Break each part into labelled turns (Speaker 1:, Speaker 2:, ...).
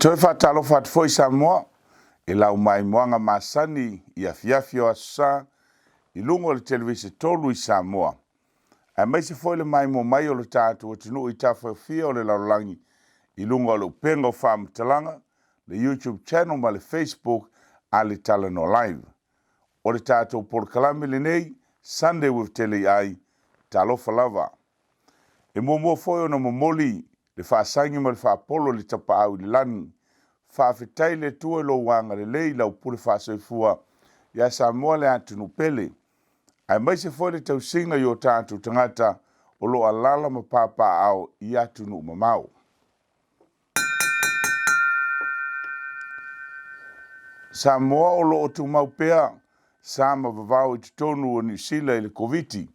Speaker 1: Toe faatalofa atu foi Samoa i lau maimoaga masani i afiafi o Aso Sa i luga o le televise 3 i Samoa, aemaise foi le maimoa mai o le tatou atunuu i tafa e fia o le lalolagi i luga o le upega o faamatalaga, le YouTube channel ma le Facebook a le Talanoa Live. O le tatou polokalame lenei, Sunday with Teleiai, talofa lava. E muamua foi ona momoli le faasagi ma le faapolo i le Tapaau i le lagi. Faafetai i le Atua i lou agalelei i lau pule faasoifua ia Samoa le atunuu pele, aemaise foi le tausiga i o tatou tagata o lo o alaala ma papaaao i atunuu mamao. Samoa o lo o tumau pea sa ma vavao i totonu o Niu Sila i le Koviti,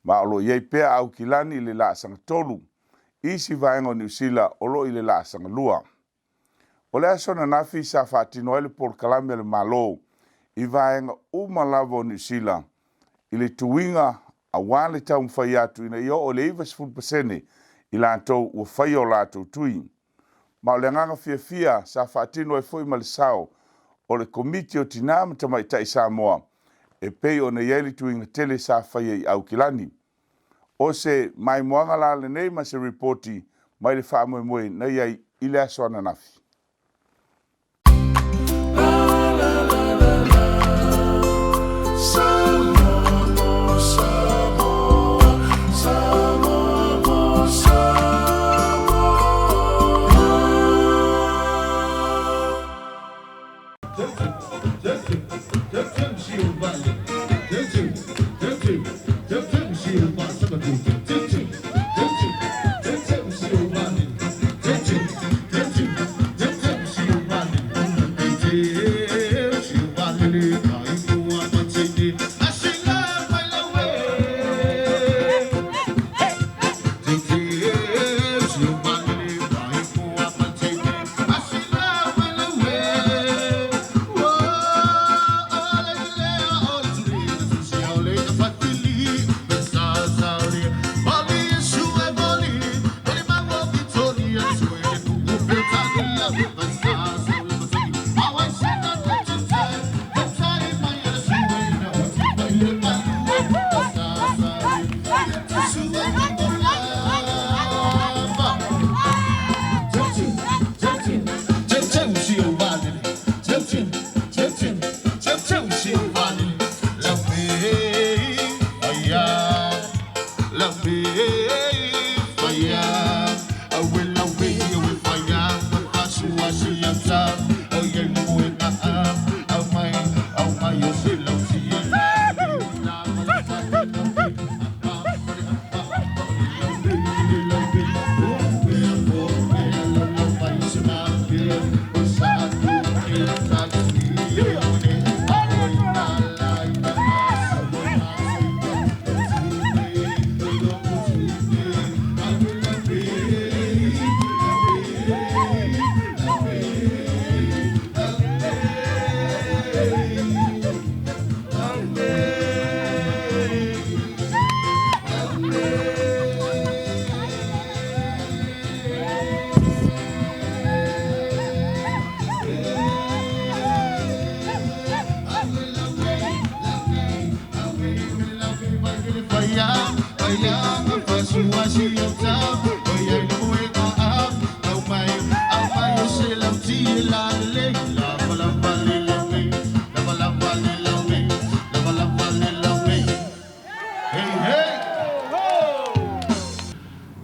Speaker 1: ma o lo o i ai pea Aukilani i le laasaga 3, isi vaega o Niu Sila o lo o i le laasaga 2. O le aso ananafi sa faatino ai le polokalame a le Malo i vaega uma lava o Niu Sila i le tuiga aua le taumafai atu ina ia oo i le 90% i latou ua faia o latou tui. Ma o le agaga fiafia sa faatino ai foi ma le sao o le Komiti o Tina ma Tamaitai Samoa e pei ona i ai le tuiga tele sa faia i Aukilani. O se maimoaga la lenei ma se ripoti mai le faamoemoe na i ai i le aso ananafi.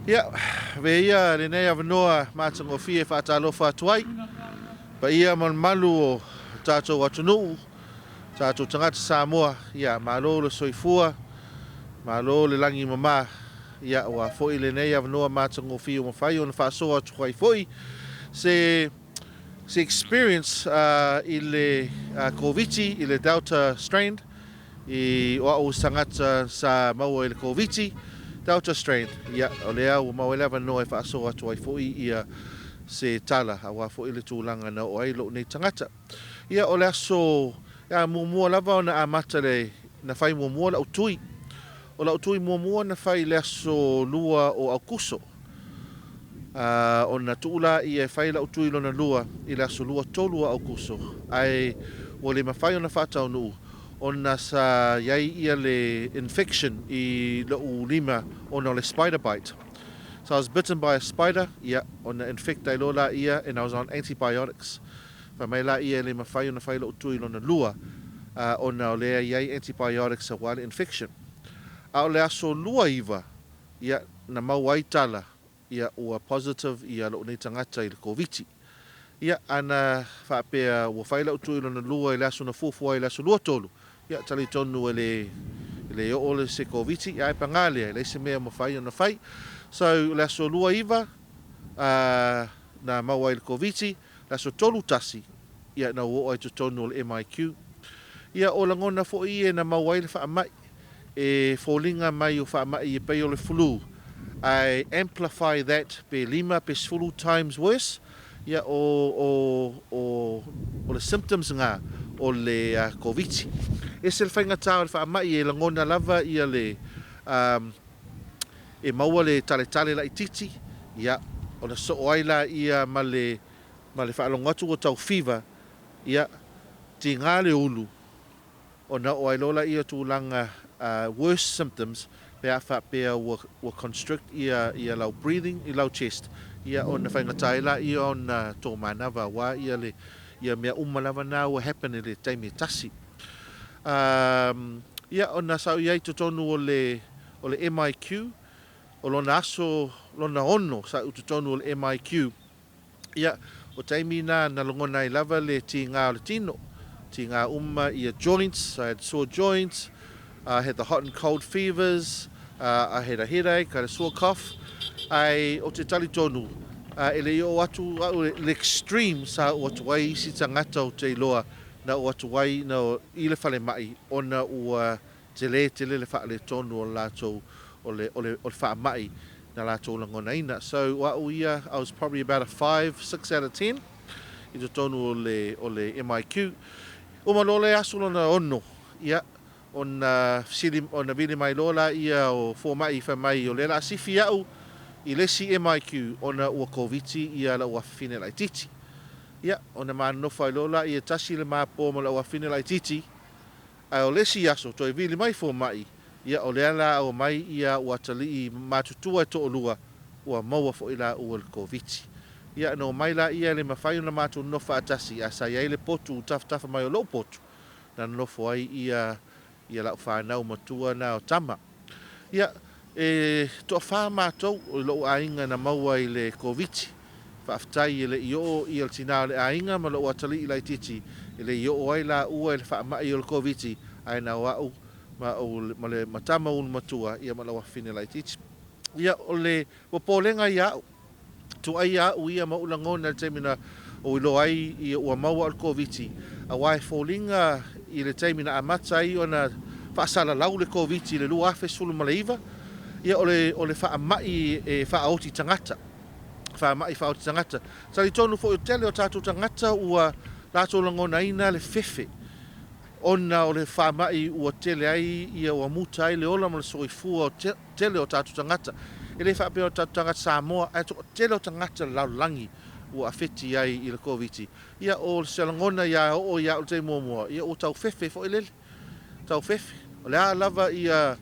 Speaker 2: Ia, avea ia lenei avanoa matagofie e faatalofa atu ai, paia ma le mamalu o le tatou atunuu, tatou tagata Samoa, ia malo le soifua, malo le lagi mama, ia aua foi lenei avanoa matagofie ua mafai ona faasoa atu ai foi se se experience i le Koviti, i le Delta strain, I o au tagata sa maua i le Koviti, Delta strain, ia, o lea ua maua ai le avanoa e faasoa atu ai foi ia se tala aua foi le tulaga na oo ai lou nei tagata. Ia, o le aso ia, muamua lava ona amata le, na fai muamua lau tui. O lau tui muamua na fai i le aso 2 o Aukuso. Ona tuu lea e fai la'u tui lona lua i le aso 23 o Aukuso, ae ua le mafai ona faataunuu ona sa i ai ia le infection i lo'u lima ona o le spider bite. So I was bitten by a spider, ia, ona infect ai loa laia, and I was on antibiotics. Fai mai laia e le mafai ona fai lo'u tui lona lua ona o lea i ai antibiotics auā le infection. A o le aso 29, ia, na maua ai tala, ia, ua positive ia lo'u nei tagata i le Koviti. Ia, ana faapea ua fai la'u tui lona lua i le aso na fuafua ai, le aso 23, ia, talitonu e le oo le se Koviti, ae pagā lea, e leai se mea mafai ona fai. So, le aso 29 na maua ai le Koviti, le aso 31, ia, na ua oo ai totonu o le MIQ. Ia, o lagona foʻi ia na maua ai le faamai e foliga mai o faamai e pei o le flu, ae amplify that pe 5 pe 10 times worse. Ia, o le symptoms na o le Koviti. Ese le faigatā o le faamai, e lagona lava ia le e maua le taletale laititi, ia, ona soo ai laia ma le faalogo atu ua tau fever, ia, tigā le ulu, ona oo ai loa laia tulaga worse symptoms pe a faapea ua constrict ia lau breathing i lau chest, ia, ona faigatā ai laia ona tōmanava auā ia le ia mea uma lava na ua happen i le taimi e tasi. Ia, ona sa i ai totonu o le MIQ, o lona aso lona 6 sa u totonu o le MIQ. Ia, o taimi na na lagona ai lava le tigā o le tino, tigā uma ia joints. I had sore joints, I had the hot and cold fevers, I had a headache, I had a sore cough. Ae o te talitonu, e le i oo atu au le extreme sa oo atu ai isi tagata o te iloa na oo atu ai na i le falemai ona ua telē tele le faaletonu o le latou o le faamai na latou lagonaina. So o a'u ia, I was probably about a 5, 6 out of 10 i totonu o le MIQ. Uma loa le aso lona 6, ia, ona fesili, ona vili mai loa laia o fomaʻi, fai mai o lea la sifi a'u i le isi MIQ ona ua Koviti ia la'u afafine laititi. Ia, ona manonofo ai loa laia tasi le mapo ma la'u afafine laititi, ae o le isi aso toe vili mai fomaʻi, ia, o lea la aumai ia ua atalii matutua e toalua ua maua foʻi laua le Koviti. Ia, na omai laia, le mafai ona matou nonofo faatasi, ae sa i ai le potu tafatafa mai o lou potu na nonofo ai ia la'u fanau matua na o tama. Ia, e toafā matou o lo'u aiga na maua i le Koviti. Faafetai e le i oo ia le tinā o le aiga ma lo'u atalii laititi, e le i oo ai laua i le faamai o le Koviti, ae na o a'u ma le matama ulu matua, ia, ma lau afafine laititi. Ia, o le popolega ia a'u tuai a'u ia ma ou lagona i le taimi na ou iloa ai ia ua maua o le Koviti, auā e foliga i le taimi na amata ai ona faasalalau le Koviti i le 2019, ia, o le faamai e faaoti tagata, faamai faaoti tagata. Talitonu foʻi o tele o tatou tagata ua latou lagonaina le fefe ona o le faamai ua tele ai ia ua muta ai le ola ma le soifua o tele o tatou tagata. E le faapea o tatou tagata Samoa, ae tele o tagata le lalolagi ua afeti ai i le Koviti. Ia, o se lagona ia oo ia o le taimi muamua, ia, ua tau fefe foʻi lele, tau fefe. O le a lava ia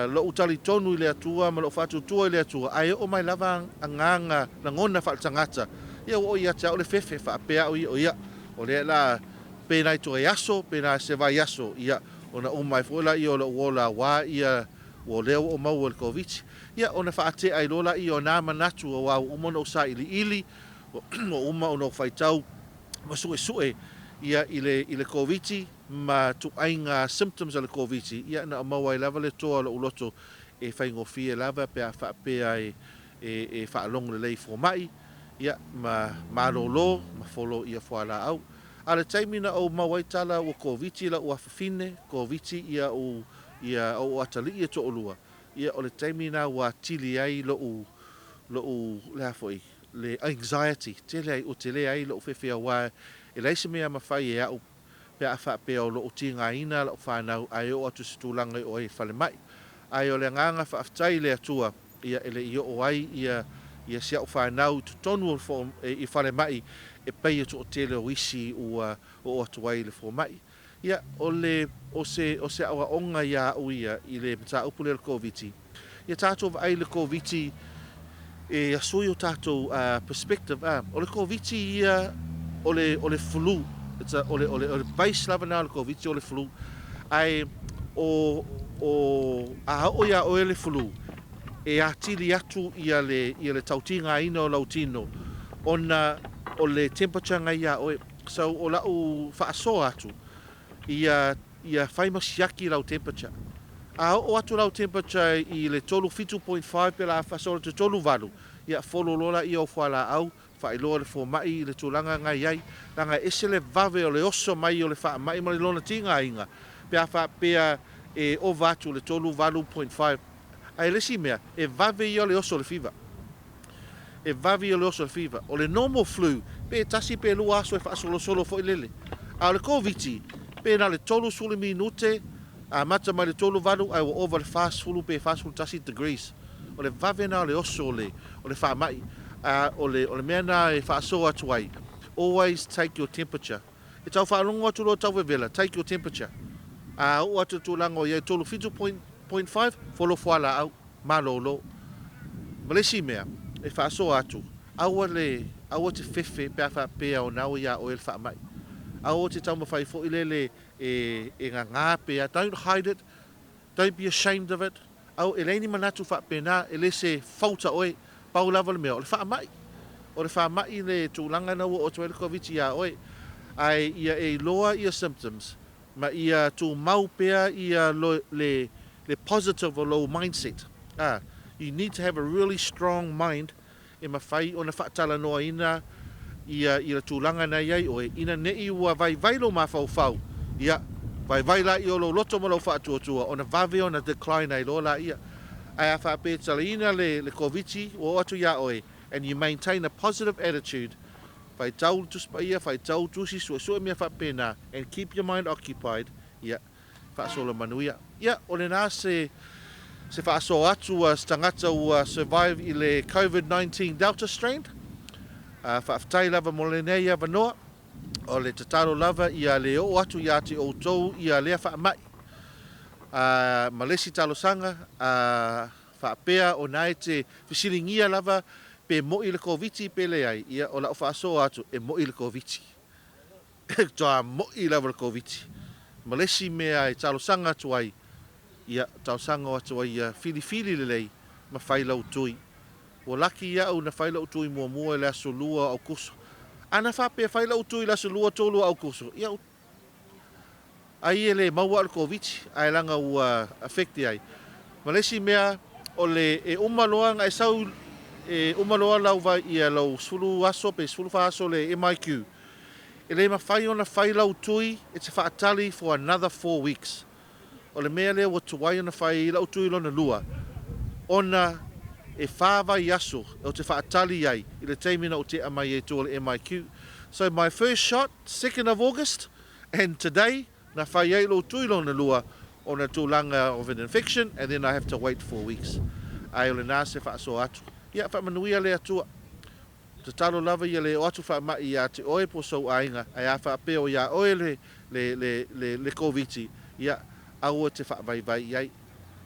Speaker 2: lo'u talitonu i le Atua ma lo'u faatuatua i le Atua, ae oo mai lava agaga lagona faaletagata, ia, ua oo ia te a'u le fefe faapea a'u ia, o ia o lea la pe nai toe aso pe na se vai aso, ia, ona uma ai foʻi laia o lo'u ola auā ia ua lea ua ou maua i le Koviti. Ia, ona faate'a ai loa laia o nā manatu auā ua uma ona ou sailiili, ua uma ona ou faitau ma suʻesuʻe ia i le Koviti ma tuaiga symptoms o le Koviti. Ia, na maua ai lava le toa o lo'u loto e faigofie lava pe a faapea e faalogo lelei fomaʻi, ia, ma malōlō ma folo ia fualaau. A le taimi na ou maua ai tala ua Koviti la'u afafine, Koviti ia u ia ou atalii e toalua, ia, o le taimi na ua atili ai lo'u le a foʻi le anxiety tele ai o tele ai lo'u fefe, auā e leai se mea mafai e a'u pe a faapea o lo'u tigaina la'u fanau ae oo atu se tulaga i o ai falemai. Ae o le agaga faafetai i le Atua, ia, e le i oo ai ia ia si a'u fanau i totonu o le i falemai e pei e toatele o isi ua oo atu ai i le fomai. Ia, o le, o se, o se aoaoga ia a'u ia i le mataupu lea o le Koviti. Ia tatou vaai i le Koviti e sui o tatou perspective. O le Koviti ia o le flu. It's a, o le base lava na o le Koviti o le flu. Ae o a oo ia oe le flu, e atili atu ia le tautigaina o lau tino ona o le temperature ngai ia oe. So o lau faasoa atu, ia fai ma siaki lau temperature. A oo atu lau temperature i le 37.5 pe la faasoa te 38, ia folo loa ia o fualaau, faailoa le fomai i le tulaga ngai ai, laga e ese le vave o le oso mai o le faamai ma le lona tigaina, pe a faapea e ova atu le 38.5. Ae le isi mea, e vave ia o le oso o le fiva. E vave ia o le oso o le fiva. O le normal flu, pe 1 pe 2 aso e faasolosolo foi lele. A o le Koviti, pe na le 30 minute, amata mai le 38 ae ua ova le 40 pe 41 degrees. O le vave na o le oso o le faamai. O le mea na e faasoa atu ai, always take your temperature. E tau faalogo atu loa tau vevela, take your temperature. A oo atu le tulaga o i ai 37.5, folo fualaau, malolo. Ma le isi mea, e faasoa atu, aua le, aua te fefe pe a faapea o nao ia oe le faamai. Aua te taumafai foi lele e gagā pea. Don't hide it. Don't be ashamed of it. Au, e leai ni manatu faapena, e le se fauta oe, pau lava le mea, o le faamai. O le faamai le tulaga na ua oo atu ai le Koviti iā oe. Ae ia e iloa ia symptoms, ma ia tumau pea ia le positive o lou mindset. You need to have a really strong mind e mafai ona faatalanoaina ia tulaga na i ai oe, ina ne i ua vaivai lou mafaufau, ia vaivai laia o lou loto ma lou faatuatua ona vave ona decline ai loa laia. Ae a faapea e talaina le Koviti ua oo atu iā oe and you maintain a positive attitude, faitau le Tusi Paia, faitau tusi, suesue mea faapena, and keep your mind occupied, ia faasolo manuia. Ia, o lena se faasoa atu a se tagata ua survive i le COVID-19 Delta strain. Faafetai lava mo lenei avanoa. O le tatalo lava ia le oo atu iā te outou ia lea faamai. Ma le isi talosaga, faapea o na e te fesiligia lava pe moi le Koviti pe leai, ia o lau faasoa atu e moi le Koviti. Toa moi lava le Koviti. Ma le isi mea e talosaga atu ai, ia talosaga atu ai ia filifili lelei ma fai lau tui. Ua laki ia'u na fai la'u tui muamua i le aso 2 o Aukuso. Ana faapea fai la'u tui i le aso 2 3 o Aukuso, ia ai e le maua a'u le Koviti, ae laga ua affect ai. Ma le isi mea, o le e uma loa na e sau e uma loa lau vai ia lau 10 aso pe 14 aso le MIQ. E le mafai ona fai lau tui e te faatali for another 4 weeks. O le mea lea ua tuai ona fai lau tui lona lua, ona e 4 vaiaso o te faatali ai i le taimi na o te mai e tua le MIQ. So my first shot, 2nd of August, and today, na fai ai lou tui lona lua ona tulaga of an infection, and then I have to wait 4 weeks. Ae o lena se faasoa atu. Ia, faamanuia le Atua. Tatalo lava ia le oo atu faamai iā te oe po sou aiga, ae a faapea o iā oe le Koviti, ia, aua te faavaivai i ai.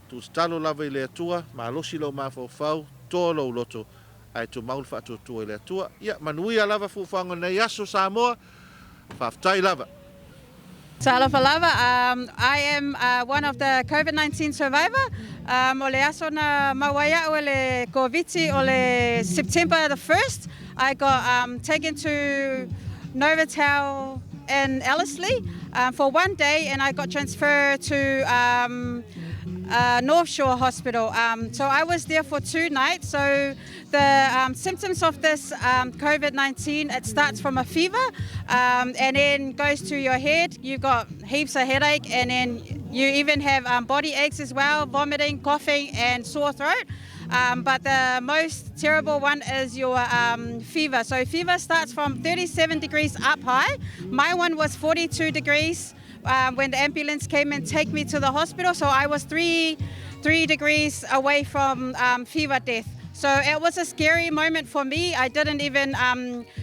Speaker 2: Tuutatalo lava i le Atua, malosi lou mafaufau, toa lou loto, ae tumau le faatuatua i le Atua. Ia, manuia lava fuafuaga nei aso Samoa, faafetai lava.
Speaker 3: Talofa lava, I am one of the COVID-19 survivor. O le aso na maua ai a'u e le Koviti o le September the 1st. I got taken to Novotel in Ellerslie for one day, and I got transferred to North Shore Hospital. So I was there for 2 nights. So the symptoms of this COVID-19, it starts from a fever and then goes to your head. You've got heaps of headache, and then you even have body aches as well, vomiting, coughing, and sore throat. But the most terrible one is your fever. So fever starts from 37 degrees up high. My one was 42 degrees when the ambulance came and take me to the hospital. So I was 3 degrees away from fever death. So it was a scary moment for me. I didn't even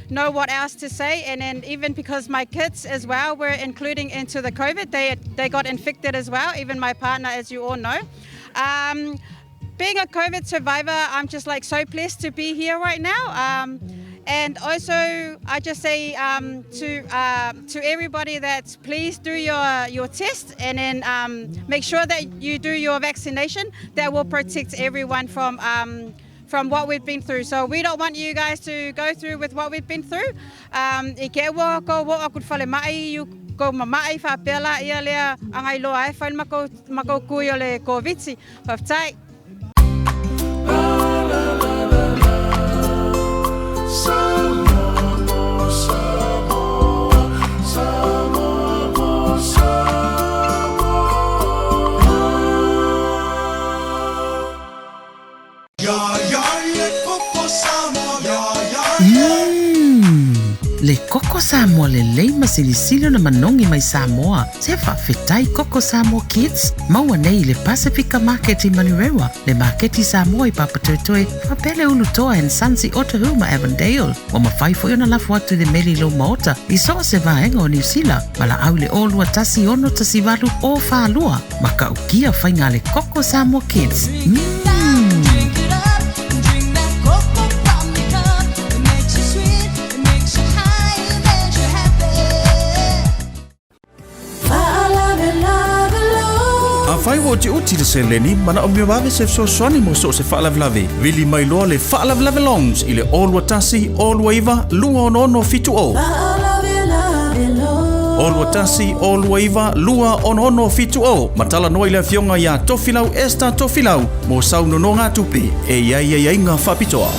Speaker 3: know what else to say. And then even because my kids as well were including into the COVID, they got infected as well, even my partner, as you all know. Being a COVID survivor, I'm just like so blessed to be here right now. And also, I just say to everybody that please do your test and then make sure that you do your vaccination. That will protect everyone from what we've been through. So we don't want you guys to go through with what we've been through. I ke ua ko wo aku fale mai you ko mama'i faapea laia lea agai loa ai fai le makou kui o le Koviti. Faafetai.
Speaker 4: Umm! Le koko Samoa lelei ma silisili ona manogi mai Samoa. Se faafetai Koko Samoa Kids, maua nei i le Pasifika Market i Manurewa, le Maketi Samoa i Papatoetoe, faapea le Ulutoa and Sons i Otahuhu ma Avondale. Ua mafai foi ona lafo atu i le meli i lou maota i so o se vaega o Niu Sila, valaau i le 0 2 6 1 8 0 4 2, matautia faiga a le Koko Samoa Kids. Umm!
Speaker 5: Afai ua utiuti le seleni, manaomia vave se fesoasoani mo so o se faalavelave, vili mai loa le Faalavelave Loans i le 021 029 26670. 021 029 26670. Ma talanoa i le Afioga ia Tofilau Esther Tofilau mo sau nonogatupe e i ai aiaiga faapitoa.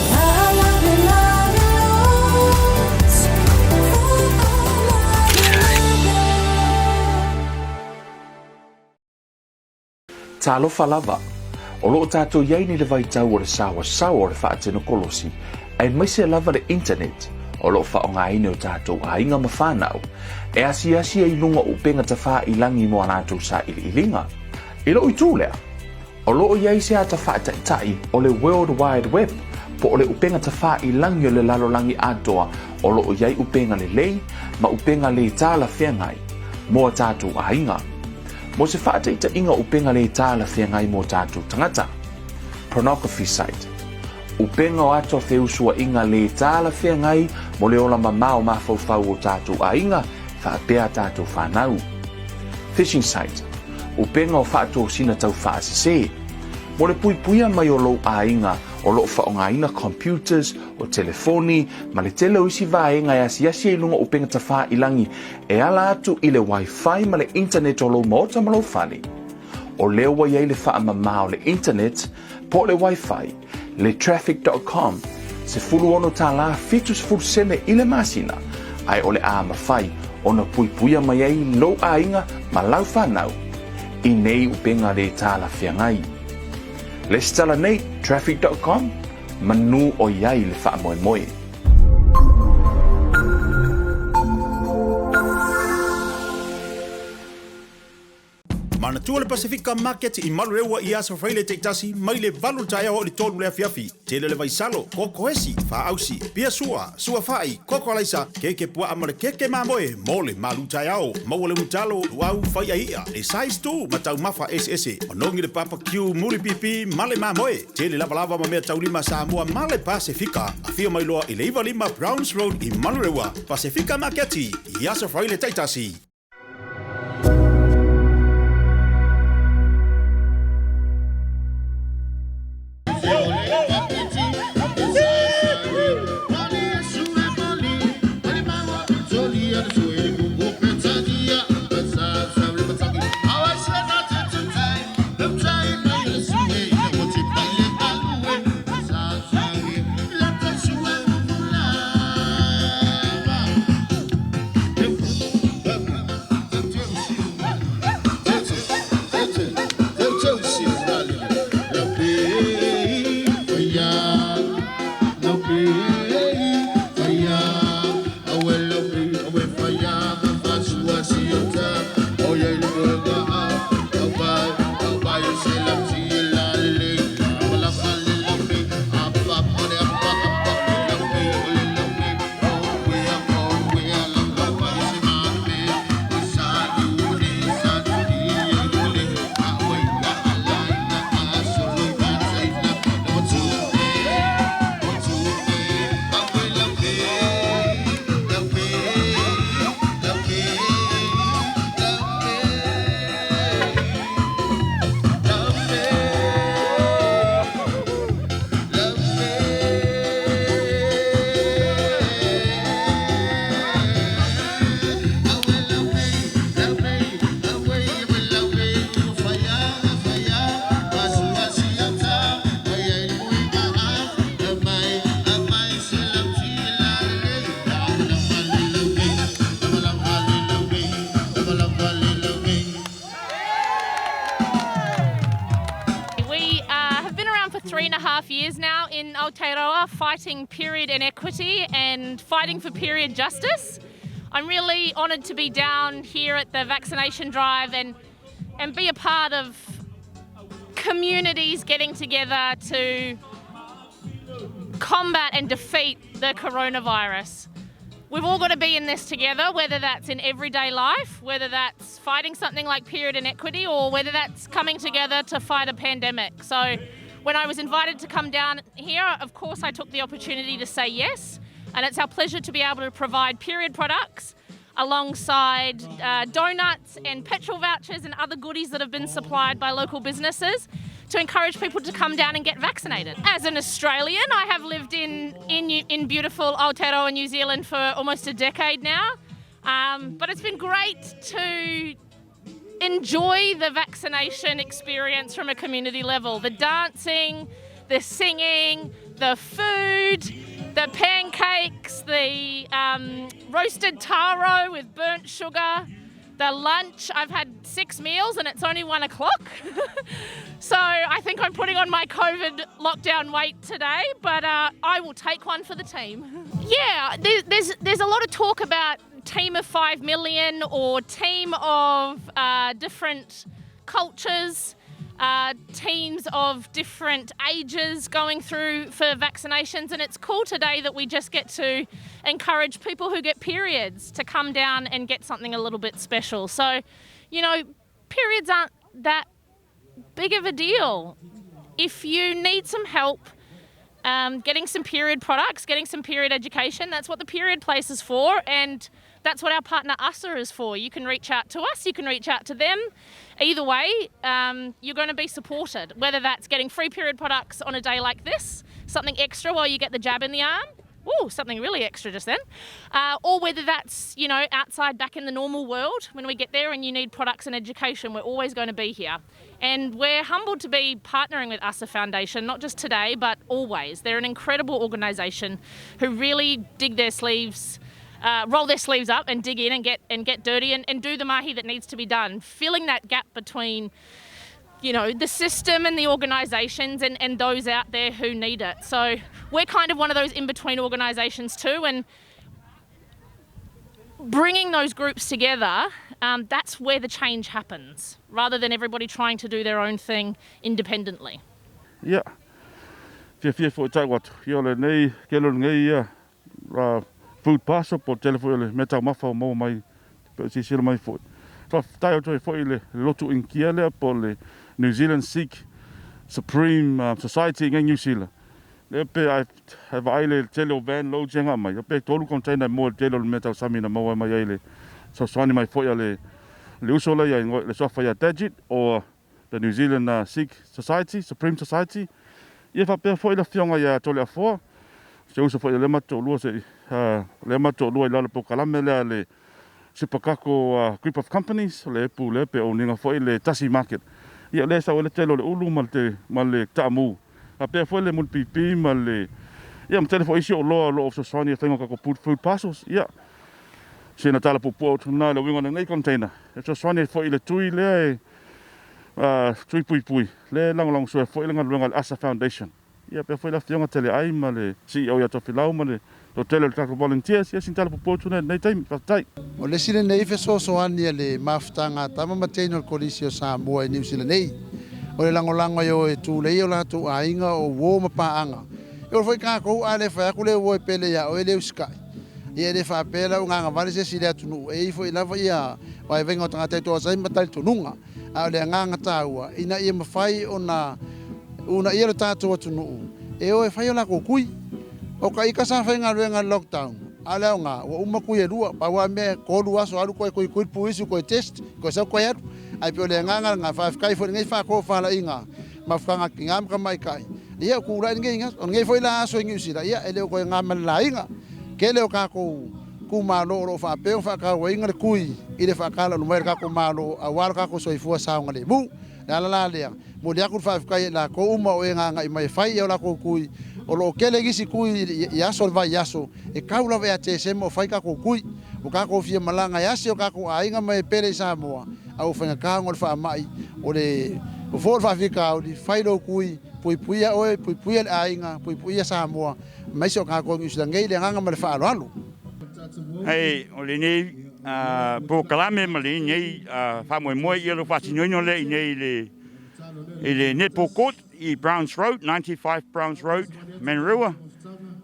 Speaker 1: Talofa lava! O lo o tatou i ai nei le vaitau o le saoasaoa o le faatenokolosi, aemaise lava le internet o lo o faaaogaina e o tatou aiga ma fanau e asiasi ai i luga o upega tafāilagi mo a latou sailiiliga. I lou itu lea, o lo o i ai se ata faataitai o le World Wide Web po o le upega tafāilagi o le lalolagi atoa o lo o i ai upega lelei ma upega lē talafeagai mo a tatou aiga. Mo se faataitaiga o upega lē talafeagai mo tatou tagata, pornography site, upega o ata o feusuaiga lē talafeagai mo le ola mamao mafaufau o tatou aiga faapea a tatou fanau, phishing site, upega o faatosina tau faasese, mo le puipuia mai o lou aiga o lo o faaaogaina computers, o telefoni, ma le tele o isi vaega e asiasi ai i luga o upega tafāilagi e ala atu i le Wi-Fi ma le internet o lou maota ma lou fale. O lea ua i ai le faamama o le internet po o le Wi-Fi, le traffic dot com, $16 70 sene i le masina, ae o le a mafai ona puipuia mai ai lou aiga ma lau fanau i nei upega lē talafeagai. Lesitala nei, traffic dot com, manu o i ai le faamoemoe.
Speaker 6: Manatua le Pasefika Market i Malureua i Aso Faraile taitasi mai le 8 i le taeao oo i le 3 i le afiafi. Tele le vaisalo, koko esi, faausi, pia sua, sua fai, koko alaisa, keke puaa ma le keke mamoe mo le malu taeao. Maua le unutalo, luau, fai'a i'a, le size tu ma taumafa eseese. Manogi le barbecue, muli pipi ma le mamoe. Tele lavalava ma mea taulima Samoa ma le Pasefika. Afio mai loa i le 95 Browns Road i Manurewa. Pasefika Maketi i Aso Faraile taitasi.
Speaker 7: 3.5 years now in Aotearoa fighting period inequity and fighting for period justice. I'm really honoured to be down here at the vaccination drive and, and be a part of communities getting together to combat and defeat the coronavirus. We've all got to be in this together, whether that's in everyday life, whether that's fighting something like period inequity, or whether that's coming together to fight a pandemic. So, when I was invited to come down here, of course, I took the opportunity to say yes. And it's our pleasure to be able to provide period products alongside donuts and petrol vouchers and other goodies that have been supplied by local businesses to encourage people to come down and get vaccinated. As an Australian, I have lived in, in, in beautiful Aotearoa, New Zealand for almost a decade now. But it's been great to enjoy the vaccination experience from a community level. The dancing, the singing, the food, the pancakes, the roasted taro with burnt sugar, the lunch. I've had 6 meals and it's only 1 o'clock. So I think I'm putting on my COVID lockdown weight today, but I will take one for the team. Yeah, there's a lot of talk about team of 5 million or team of different cultures, teams of different ages going through for vaccinations, and it's cool today that we just get to encourage people who get periods to come down and get something a little bit special. So, you know, periods aren't that big of a deal. If you need some help getting some period products, getting some period education, that's what the Period Place is for, and that's what our partner ASA is for. You can reach out to us, you can reach out to them. Either way, you're going to be supported, whether that's getting free period products on a day like this, something extra while you get the jab in the arm, ooh, something really extra just then, or whether that's, you know, outside back in the normal world when we get there and you need products and education, we're always going to be here. And we're humbled to be partnering with ASA Foundation, not just today, but always. They're an incredible organisation who really dig their sleeves, roll their sleeves up and dig in and get dirty and do the mahi that needs to be done, filling that gap between, you know, the system and the organisations and those out there who need it. So we're kind of one of those in-between organisations too, and bringing those groups together, that's where the change happens, rather than everybody trying to do their own thing independently.
Speaker 8: Ia, fiafia foi tau atu. Ia o lenei, kele o lenei ia, food parcel po o tele foi o le mea taumafa o maua mai pe o silasila mai foi. Faafetai atu ai foi i le lotu Inikia lea po o le New Zealand Sikh Supreme Society i Niu Sila. Lea pe ai vaai le tele o van loads ia nga mai, pe 3 container e moa i le tele o le mea tausami na maua mai ai le fesoasoani mai foi a le uso lea ia le suafa ia Dajit o the New Zealand Sikh Society, Supreme Society. Ia faapea foi le afioga ia Toleafoa, se uso foi o lea matou toalua se lea matou toalua i lalo polokalame lea le Sipakako Group of Companies, o le epu lea pe own foi le Tasi Market. Ia o lea e sau ai le tele o le ulu ma le ma le taamu. Faapea foi le mulipipi ma le ia ma tele foi isi oloa o lo o fesoasoani i le faiga o tatou food parcels. Ia sina tala puupuu atu lena i le uiga o lenei container. E fesoasoani ai foi i le tui lea e tui puipui lea e lagolagosua ai foi le galuega a le ASA Foundation. Ia pea foi le afioga Teleai ma le CEO ia Tofilau ma le toatele o le tatou volunteers. Ia sina tala puupuu atu lena i lenei taimi. Faafetai.
Speaker 2: O le isi lenei fesoasoani a le mafutaga a tama ma teine o le Kolisi o Samoa i Niu Sila nei, o le lagolago e o e tulei o latou aiga o uo ma paaga. E ola foi kakou a le fai atu le uo e pele ia oe le usikai. Ia e le faapea la ua gagavale se isi i le atunuu, e i ai foi lava ia vaivaiga o tagata e toasa ai ma talitonuga. A o le agaga taua, ina ia mafai ona uunaia lo tatou atunuu e o e fai o lakou kui. O ka ika sa faigaluega i le lockdown, a o le aoga, ua uma kui e lua, pau lava mea e tolu aso alu koe koikoi le puisu koe test, koe sau koe alu. Ae pei o le agaga lena, faafetai foi i lenei faatofalaiga mafutaga tina ma tamaitai, ia ua tulai lenei aso. O lenei foi la aso i Niu Sila, ia e le o toe na ma le laina. Tele o tatou itumalo o lo o faapea ona faatauaina le tui i le faatalaulu mai a le tatou Malo aua lo tatou soifua saogalemu. O le ala la lea, momoli atu le faafetai ia i latou uma o e agai mai e fai o latou tui. O lo o tele nisi tui i aso o le vaiaso, e tau lava ia Tesema o fai tatou tui. Ua tatou fia malaga e asi o tatou aiga ma e pele i Samoa, a ua faigata ona o le faamai o le
Speaker 9: Fofo le faafitauli, fai lou tui, puipuia oe, puipuia le aiga, puipuia Samoa, aemaise o tatou i Niu Sila nei. Le agaga ma le faaaloalo.
Speaker 10: Hei, o lenei polokalame ma lenei faamoemoe ia lo faatinoina lea i nei i le Netball Court i Browns Road, 95 Browns Road, Manurewa.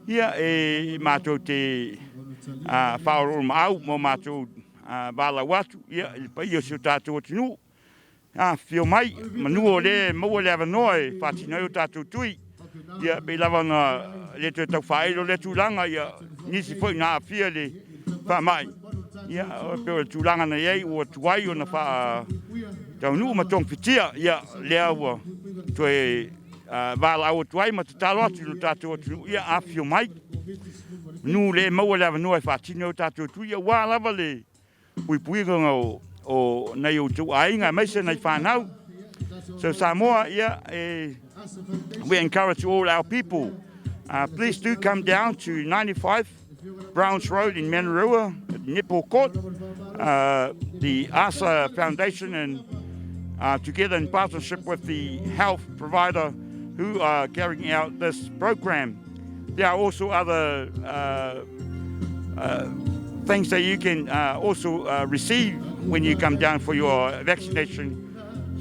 Speaker 10: Ia, e matou te faaoloolomaau ma matou valaau atu ia, i le paia o si o tatou atunuu. Afifio mai, manu o lea e maua le avanoa e faatino ai o tatou tui. Ia, pei lava ona le toe tau faailo lea tulaga, ia, nisi foi na aafia i le faamai, ia, pei o le tulaga na i ai ua tuai ona faataunuu ma togafitia, ia, lea ua toe valaau atu ai ma tatalo atu i lo tatou atunuu, ia, afifio mai, manu lea e maua le avanoa e faatino ai o tatou tui, ia, aua lava le puipuiga o nai o outou aiga aemaise nai fanau. So Samoa, yeah, we encourage all our people, please do come down to 95 Browns Road in Manurewa, at Netball Court. The ASA Foundation and together in partnership with the health provider who are carrying out this program. There are also other things that you can also receive when you come down for your vaccination.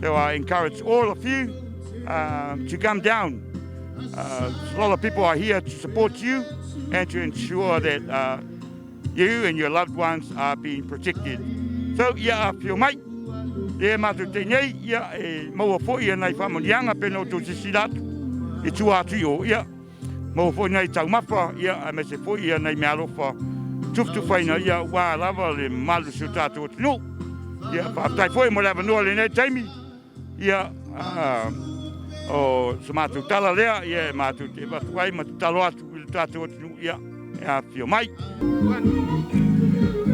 Speaker 10: So I encourage all of you to come down. A lot of people are here to support you and to ensure that you and your loved ones are being protected. So, ia afifio mai, lea matou te nei, ia e maua foi ia nai faamanuiaga pei ona outou silasila atu i tua atu i o, ia maua foi nai taumafa, ia aemaise foi ia nai meaalofa tufatufaina, ia aua lava le mamalu o si o tatou atunuu. Ia faafetai foi mo le avanoa i lenei taimi. Ia, o se matou tala lea, ia e matou te avatu ai ma tatalo atu i le tatou atunuu, ia, e afifio mai.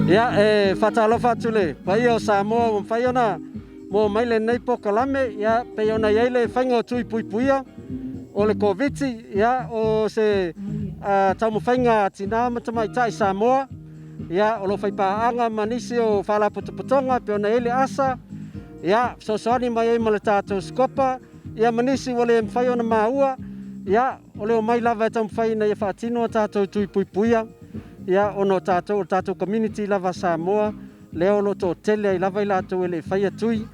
Speaker 11: Ia, e faatalofa atu le paia o Samoa ua mafai ona maua mai lenei polokalame, ia, pei ona i ai le faiga o tui puipuia o le Koviti, ia, o se taumafaiga a tina ma tamaitai Samoa, ia, o lo o faipaaga ma nisi o faalapotopotoga pei ona i ai le ASA, ia, fesoasoani mai ai ma le tatou Scopa, ia ma nisi ua le mafai ona maua, ia, o le omai lava e taumafai ina ia faatino a tatou tui puipuia, ia, ona o tatou, o le tatou community lava Samoa, lea o lo o toatele ai lava i latou e le i faia tui.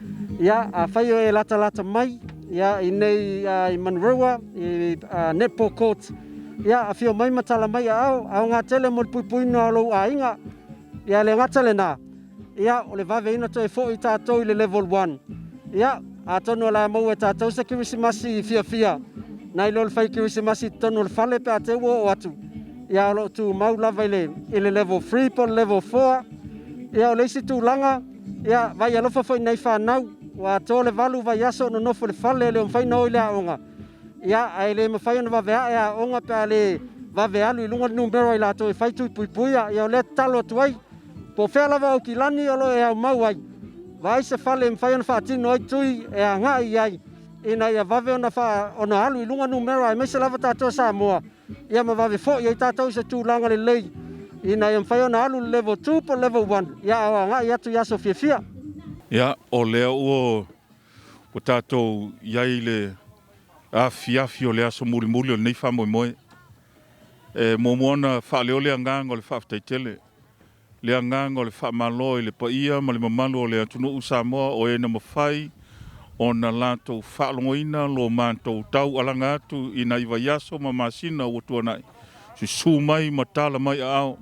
Speaker 11: Ia, afai o e latalata mai, ia, i nei i Manurewa, i Netball Court, ia, afio mai ma tala mai aao, aoga tele mo le puipuiga o lou aiga. Ia, le gata lena, ia, o le vaveina toe foi tatou i le level one. Ia, atonu o le a maua e tatou se Kerisimasi fiafia, nai lo le fai Kerisimasi i totonu o le fale pe a te ua oo atu. Ia, o lo o tumau lava i le, i le level 3 po o le level 4. Ia, o le isi tulaga, ia, vaai alofa foi i nai fanau, ua atoa le 8 vaiaso o nonofo i le fale e le o mafai ona o i le aoga. Ia, ae le mafai ona vave ae aoga pe a le vave alu i luga le numera o i latou e fai tui puipuia. Ia, o lea e tatalo atu ai, po o fea lava Aukilani o lo o e aumau ai, vaai se fale e mafai ona faatino ai tui e agai i ai, ina ia vave ona, faa, ona alu i luga numera, aemaise lava tatou Samoa, ia ma vave foi ai tatou i se tulaga lelei ina ia mafai ona alu i le level 2 po o le level 1, ia a o agai atu i aso fiafia.
Speaker 12: Ia, o lea ua ua tatou i ai i le afiafi o le aso mulimuli o lenei faamoemoe. E muamua ona faaleo le agaga o le faafetai tele, le agaga o le faamalo i le paia ma le mamalu o le atunuu Samoa o e na mafai ona latou faalogoina lo matou taualaga atu i nai vaiaso ma masina ua tuanai, susu mai ma tala mai aao,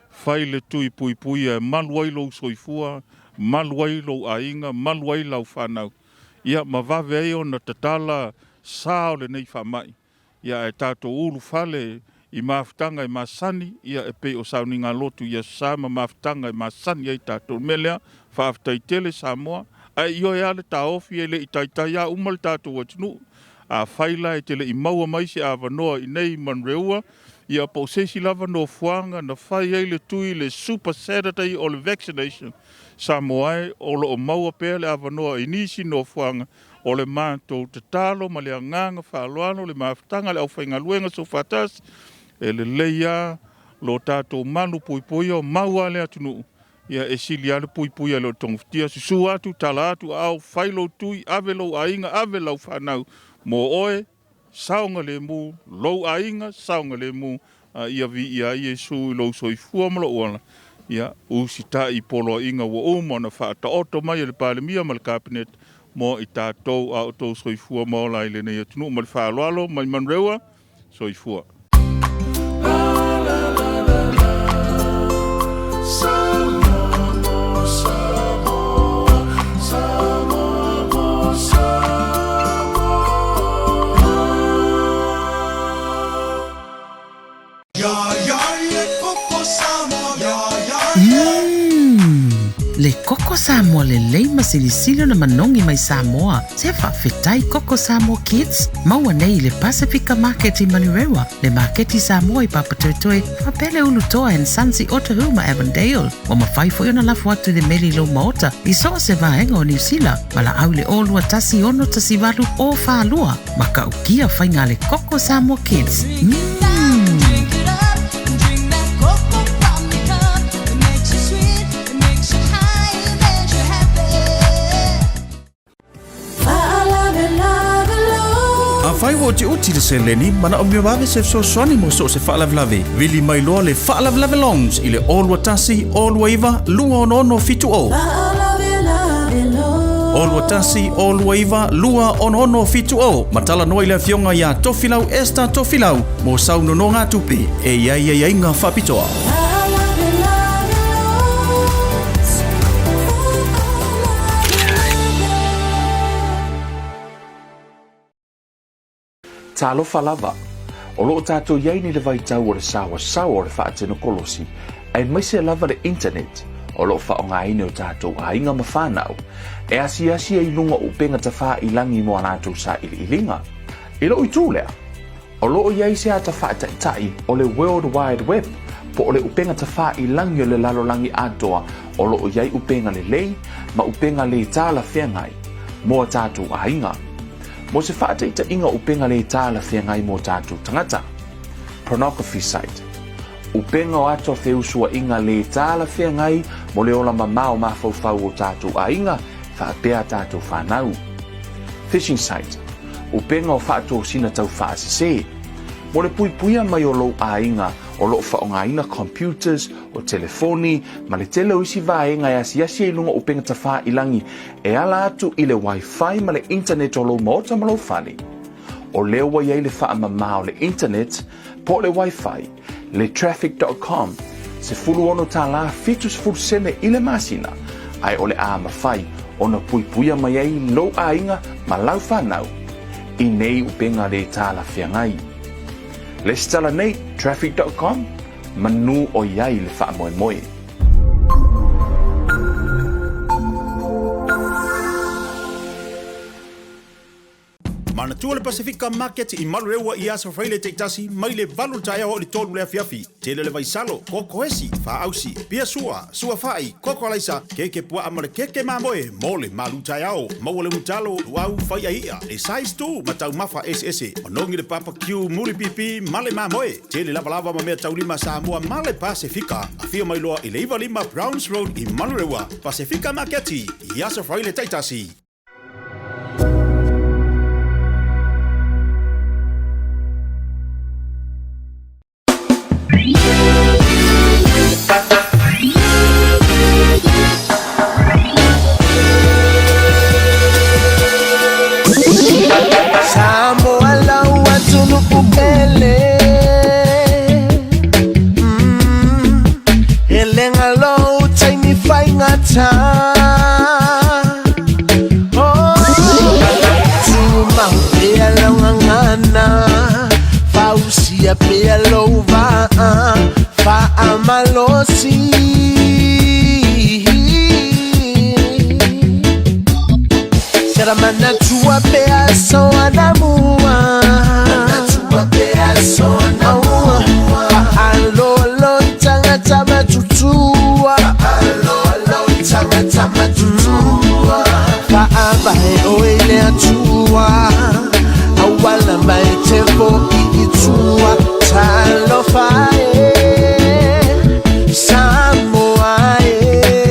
Speaker 12: fai le tui puipuia e malu ai lou soifua, malu ai lou aiga, malu ai lau fanau, ia ma vave ai ona tatala sa o lenei faamai. Ia ae tatou ulufale i mafutaga e masani, ia e pei o sauniga lotu i Aso Sa ma mafutaga e masani ai tatou. O le mea lea, faafetai tele Samoa, ae ioe lava le taofi e le i taitai lava uma le tatou atunuu. Afai la e te le i maua mai se avanoa i nei Manureua, ia po o se isi lava nofoaga na fai ai le tui le Super Saturday o le Vaccination, Samoa e, o lo o maua pea le avanoa i nisi nofoaga. O le matou tatalo ma le agaga faaaloalo, le mafutaga a le aufaigaluega soofaatasi, e lelei lava lo tatou malu puipuia o mau lava le atunuu. Ia, e sili lava le puipui a le o togafitia, susu atu, tala atu, aao, fai lou tui, ave lou aiga, ave lau fanau mo oe, saogalemu, lou aiga, saogalemu, a ia viia ai Iesu i lou soifua ma lou ola, ia, usitai i poloaiga ua uma ona faataoto mai e le Palemia ma le Kapeneta mo i tatou a outou soifua ma ola ai i lenei atunuu. Ma le faaaloalo, mai Manurewa. Soifua.
Speaker 4: Umm! Le koko Samoa lelei ma silisili ona manogi mai Samoa. Se faafetai Koko Samoa Kids, maua nei i le Pasifika Market i Manurewa, le Maketi Samoa i Papatoetoe, faapea le Ulutoa and Sons i Otahuhu ma Avondale. Ua mafai foi ona lafo atu i le meli i lou maota i so o se vaega o Niu Sila, valaau i le 021 618 042. Matautia faiga a le Koko Samoa Kids. Umm!
Speaker 5: Afai ua utiuti le seleni, manaomia vave se fesoasoani mo so o se faalavelave, vili mai loa le Faalavelave Loans i le 021 029 266 70. 021 029 266 70 ma talanoa i le Afioga ia Tofilau Esther Tofilau mo sau nonogatupe e i ai aiaiga faapitoa.
Speaker 13: Talofa lava! O lo o tatou i ai nei le vaitau o le saoasaoa o le faatenokolosi, aemaise lava le internet, o lo o faaaogaina e o tatou aiga ma fanau, e asiasi ai i luga o upega tafāilagi mo a latou sailiiliga. I lou itu lea, o lo o i ai se ata faataitai o le World Wide Web, po o le upega tafāilagi o le lalolagi atoa o lo o i ai upega lelei ma upega lē talafeagai mo a tatou aiga. Mo se faataitaiga upega lē talafeagai mo tatou tagata. Pornography site. Upega o ata o feusuaiga lē talafeagai mo le ola mamao mafaufau o tatou aiga faapea a tatou fanau. Phishing site. Upega o faatosina tau faasese. Mo le puipuia mai o lou aiga o lo o faaaogaina computers, o telefoni, ma le tele o isi vaega e asiasi ai i luga o upega tafāilagi E ala atu i le Wi-Fi ma le internet o lou maota ma lou fale. O lea ua i ai le faamama o le internet, po o le Wi-Fi, le traffic dot com, $16 70 sene i le masina, ae o le a mafai ona puipuia mai ai lou aiga ma lau fanau i nei upega lē talafeagai. Lesitala nei, traffic dot com, manu o i ai le faamoemoe.
Speaker 6: Manatua le Pasefika Market i Manurewa i aso Friday taitasi mai le 8 le taeao i le 3 le afiafi. Tele le vaisalo, koko esi, faausi, pia sua, sua fai, koko alaisa, keke puaa ma le keke mamoe mo le malu taeao. Maua le ulutalo, luau, fai'a i'a, le size tu ma taumafa eseese. Manogi le barbecue, muli pipi ma le mamoe. Tele lavalava ma mea taulima Samoa ma le Pasefika. Afio mai loa i le 95 Browns Road i Manurewa, Pasefika Maketi, i Aso Faraile taitasi.
Speaker 14: Samoa lau atunuu pele E le galo taimi faigata Oh, tumau pea lau gagana Fausia pea lou vaa Faamalosi Manatua pea so anamua Manatua pea so anamua Faalolo i tagata matutua Faalolo i tagata matutua Faavae oe i le Atua Auala mai te fo'i i tua Talofa e Samoa e.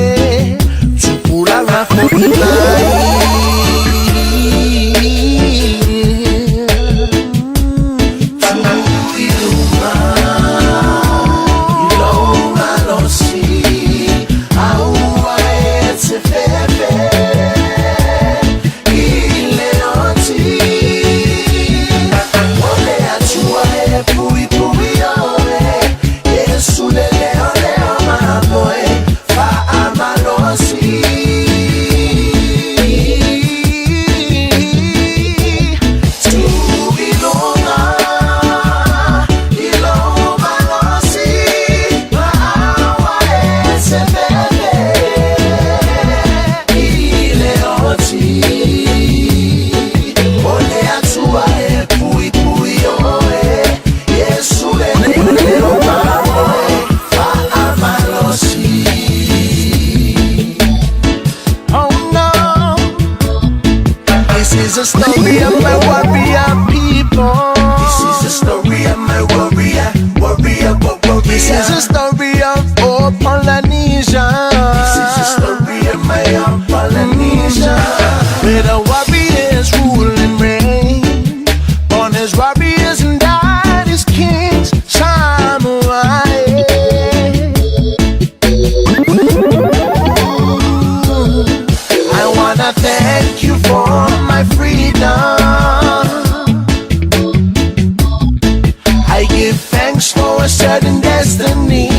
Speaker 14: Thanks for a certain destiny.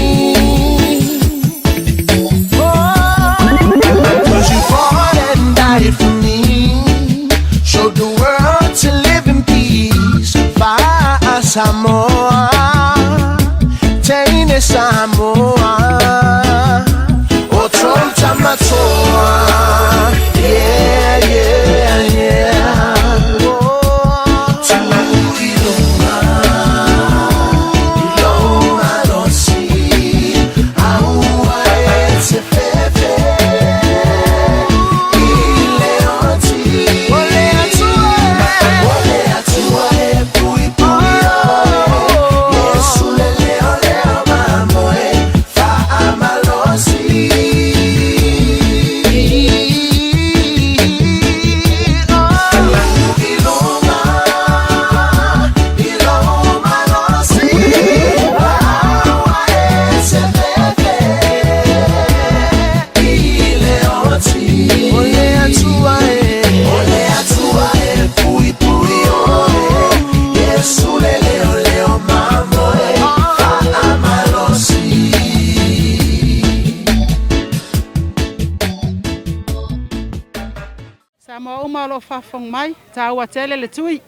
Speaker 14: Cause you fought and died for me. Showed the world to live in peace. Fire Samoa, Teine Samoa, O Tamatoa. Yeah, yeah, yeah.
Speaker 3: Samoa uma o lo o faafofoga mai, taua tele le tui.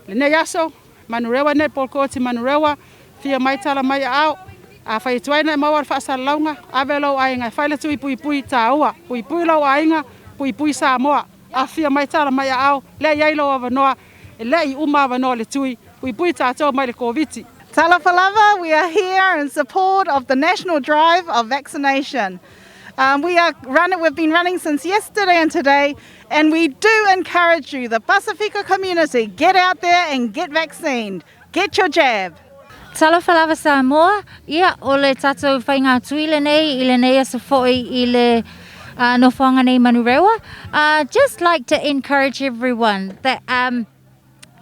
Speaker 3: Lenei aso, Manurewa nei Paul Koti Manurewa, fia mai tala mai aao. Afai e tuai na e maua le faasalalauga, ave lou aiga e fai le tui puipui taua, puipui lou aiga, puipui Samoa. Afifio mai tala mai aao, lea e i ai lou avanoa, e le i uma avanoa o le tui, puipui tatou mai le Koviti.
Speaker 15: Talofa lava, we are here in support of the national drive of vaccination. Um, we are running, we've been running since yesterday and today, and we do encourage you, the Pasifika community, get out there and get vaccinated. Get your jab.
Speaker 16: Talofa lava Samoa, ia, o le tatou faiga tui lenei i lenei aso foi i le uh, nofoanga nei Manurewa. Uh, just like to encourage everyone that um,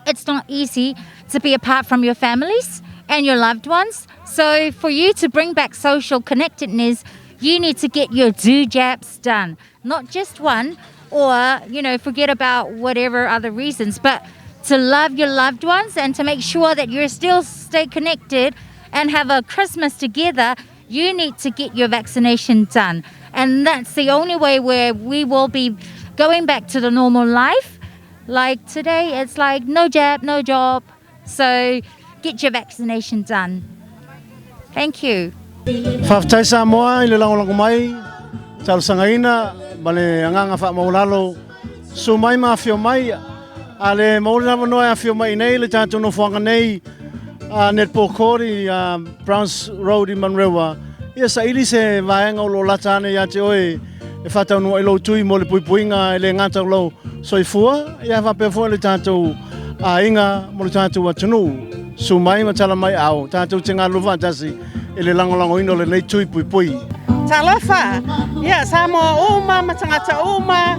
Speaker 16: it's not easy to be apart from your families and your loved ones. So for you to bring back social connectedness, you need to get your two jabs done. Not just one, or, you know, forget about whatever other reasons, but to love your loved ones and to make sure that you're still stay connected and have a Christmas together, you need to get your vaccination done. And that's the only way where we will be going back to the normal life. Like today, it's like no jab, no job. So get your vaccination done. Thank you.
Speaker 9: Faafetai Samoa i le lagolago mai, talosagaina ma le agaga faamaualalo. Susu mai ma afio mai, a le maua le avanoa e afio mai i inei le tatou nofoaga nei a Netball Court i Browns Road i Manurewa, ia saili se vaega o lo o lata ane ia te oe e faataunuu ai lou tui mo le puipuiga e le gata o lou soifua, ia faapea foi le tatou aiga mo le tatou atunuu. Susu mai ma tala mai ao, tatou te galulue faatasi i le lagolagoina o lenei tui puipui.
Speaker 17: Talofa! Ia, Samoa uma ma tagata uma,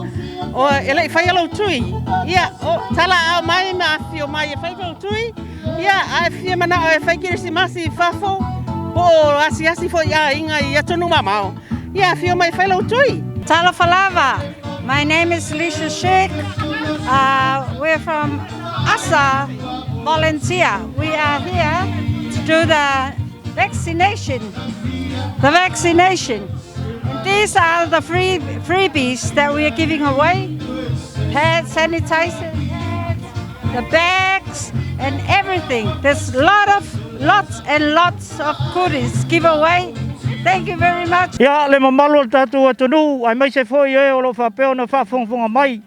Speaker 17: o, e le i faia lou tui. Ia, o, tala ao mai ma afifio mai e fai lou tui. Ia, a e fia manao e fai Kerisimasi i fafo, po o asiasi foi i aiga i atunuu mamao. Ia, afio mai e fai lou tui.
Speaker 3: Talofa lava! My name is Lisa Sheikh. Uh, we're from ASA Volunteer. We are here to do the vaccination. The vaccination. And these are the free freebies that we are giving away. Pads, sanitizer, pads, the bags, and everything. There's a lot of, lots and lots of goodies give away. Thank you very much.
Speaker 18: Ia, le mamalu o le tatou atunuu, aemaise foi e o lo o faapea ona faafogafoga mai,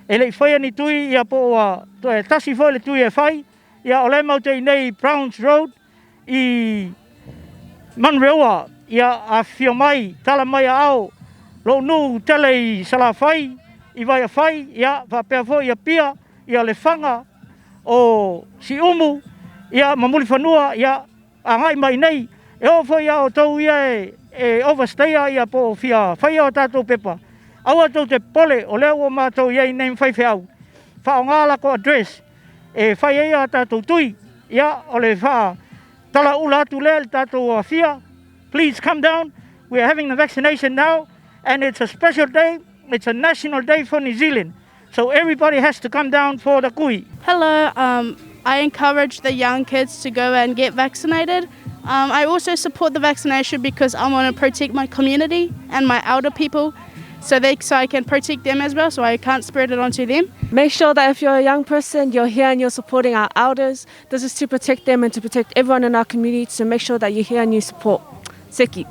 Speaker 18: e le i faia ni tui, ia po ua toe tasi foi le tui e fai, ia o lea matou te i nei i Browns Road i Manurewa, ia afifio mai, tala mai aao, lou nuu tele i Salafai, i Vaiafai, ia faapea foi i Apia, ia Lefaga, o Siumu, ia ma Mulifanua, ia agai mai nei. E oo foi ia outou ia e overstayer ia po o fia faia o tatou pepa, aua tou te popole, o lea ua matou i ai nei ma faifeau, faaaoga latou address e fai ai a tatou tui. Ia, o le faatalauula atu lea i le tatou afia, please come down, we are having the vaccination now and it's a special day, it's a national day for New Zealand, so everybody has to come down for the kui.
Speaker 19: Hello, um, I encourage the young kids to go and get vaccinated. Um, I also support the vaccination because I want to protect my community and my elder people so, they, so I can protect them as well, so I can't spread it onto them.
Speaker 20: Make sure that if you're a young person, you're here and you're supporting our elders. This is to protect them and to protect everyone in our community, so make sure that you're here and you support. Seki.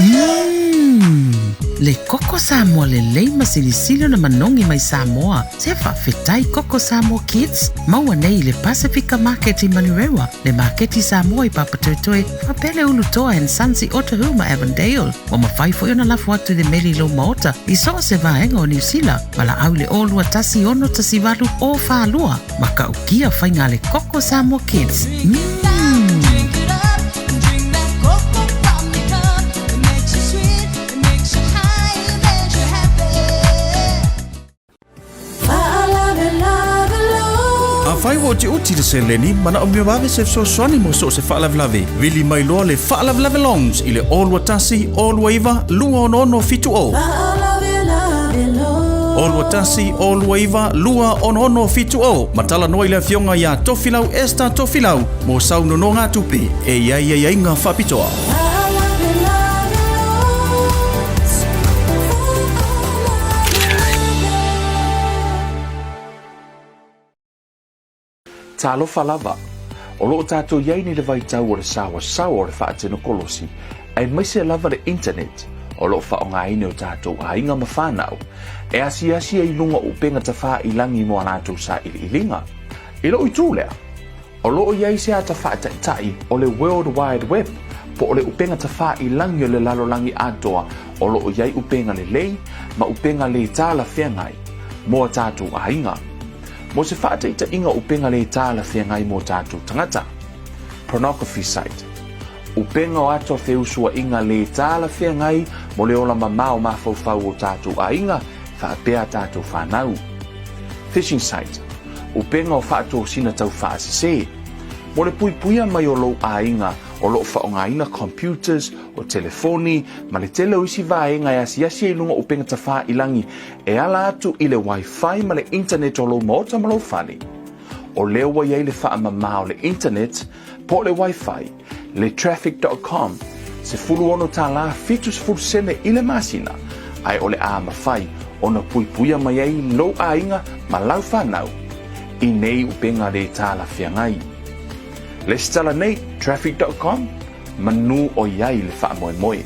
Speaker 4: Umm! Le koko Samoa lelei ma silisili ona manogi mai Samoa. Se faafetai Koko Samoa Kids maua nei i le Pasifika Market i Manurewa, le Maketi Samoa i Papatoetoe, faapea le Ulutoa and Sons i Otahuhu ma Avondale. Ua mafai foi ona lafo atu i le meli i lou maota i so o se vaega o Niu Sila, valaau i le 0 2 1 6 1 8 0 4 2. Matautia faiga a le Koko Samoa Kids. Umm!
Speaker 5: Afai ua utiuti le seleni, manaomia vave se fesoasoani mo so o se faalavelave. Vili mai loa le Faalavelave Loans i le 021 029 266 70. 021 029 266 70. Ma talanoa i le afioga ia Tofilau Esther Tofilau mo sau nonogatupe e i ai aiaiga faapitoa.
Speaker 13: Talofa lava! O lo o tatou i ai nei le vaitau o le saoasaoa o le faatenokolosi, aemaise lava le internet o lo o faaaogaina e o tatou aiga ma fanau e asiasi ai i luga o upega tafāilagi mo a latou sailiiliga. I lou itu lea, o lo o i ai se ata faataitai o le World Wide Web po o le upega tafāilagi o le lalolagi atoa o lo o i ai upega lelei ma upega lē talafeagai mo a tatou aiga. Mo se faataitaiga o upega lē talafeagai mo tatou tagata, pornography site, upega o ata o feusuaiga lē talafeagai mo le ola mamao mafaufau o tatou aiga faapea a tatou fanau, phishing site, upega o faatosina taufaasese, mo le puipuia mai o lou aiga o lo o faaaogaina computers, o telefoni, ma le tele o isi vaega e asiasi ai i luga o upega tafāilagi e ala atu i le Wi-Fi ma le internet o lou maota ma lou fale. O lea ua i ai le faamamā o le internet po o le Wi-Fi, le traffic dot com, 16 tālā 70 sene i le masina, ae o le a mafai ona puipuia mai ai lou aiga ma lau fanau i nei upega lē talafeagai. Lesitala nei, traffic dot com, manu o i ai le faamoemoe.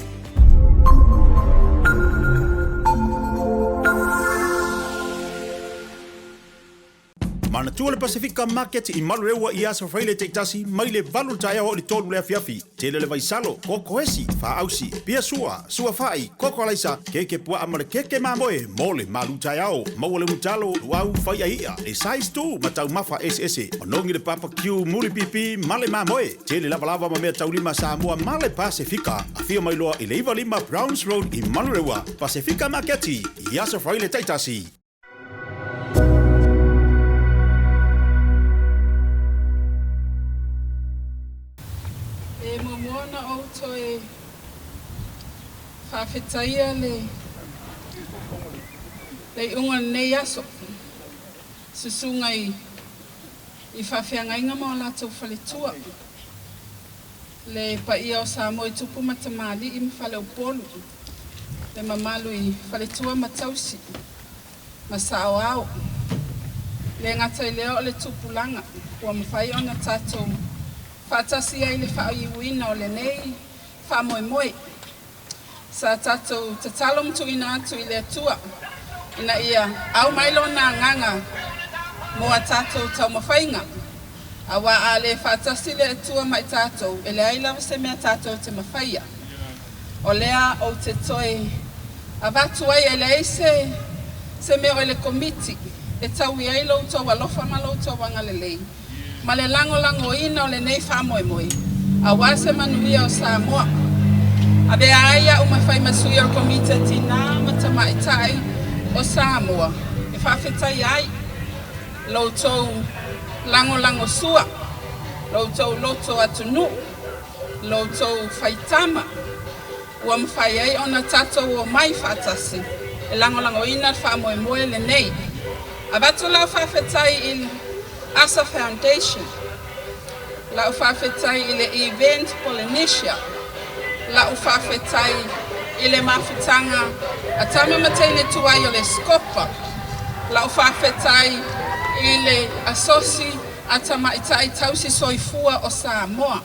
Speaker 6: Manatua le Pasifika Market i Malurewa i aso Fraile taitasi mai le 8 le taeao i le 3 le afiafi. Tele le vaisalo, koko esi, faausi, pia sua, sua fai, koko alaisa, keke puaa ma le keke mamoe mo le malu taeao. Maua le ulutalo, luau, fai'a i'a, le size 2 ma taumafa eseese. Manogi le barbecue, muli pipi ma le mamoe. Tele lavalava ma mea taulima Samoa ma le Pasefika. Afio mai loa i le 95 Browns Road i Manurewa. Pasefika Maketi i aso Fraile taitasi.
Speaker 21: E muamua ona ou toe faafetaia le le iuga o lenei aso, susuga i i faafeagaiga ma o latou faletua, le paia o Samoa i tupu ma tamalii ma faleupolu, le mamalu i faletua ma tausi ma saoao. E le gata i lea o le tupulaga ua mafai ona tatou faatasi ai i le faaiuina o lenei faamoemoe. Sa tatou tatalo ma tuuina atu i le Atua ina ia au mai Lona Agaga mo a tatou taumafaiga, aua a le faatasi le Atua ma i tatou, e leai lava se mea tatou te mafaia. O lea ou te toe avatu ai, e leai se se mea o i le Komiti e taui ai lo outou alofa ma lo outou agalelei ma le lagolagoina o lenei faamoemoe aua se manuia o Samoa. Avea ai a'u ma fai ma sui o le Komiti a Tinā ma Tamaitai o Samoa e faafetaia ai lo outou lagolagosua, lo outou loto atunuu, lo outou faitama ua mafai ai ona tatou omai faatasi e lagolagoina le faamoemoe lenei. Avatu lau faafetai i le ASA Foundation, lau faafetai i le Event Polynesia, lau faafetai i le mafutaga a tama ma teine tuai o le Scopa, lau faafetai i le Asosi a Tamaitai Tausi Soifua o Samoa.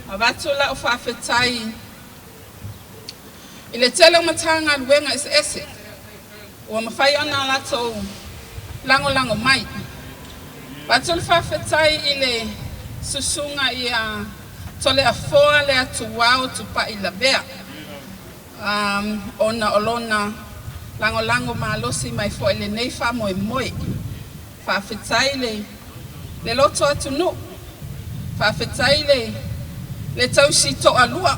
Speaker 21: Avatu lau faafetai i le tele o Matagaluega eseese ua mafai ona latou lagolago mai. Avatu le faafetai i le susuga ia Toleafoa le Atuao Tupai Lavea, ona o lona lagolago malosi mai foi i lenei faamoemoe. Faafetai le loto atunuu, faafetai le tausi toalua,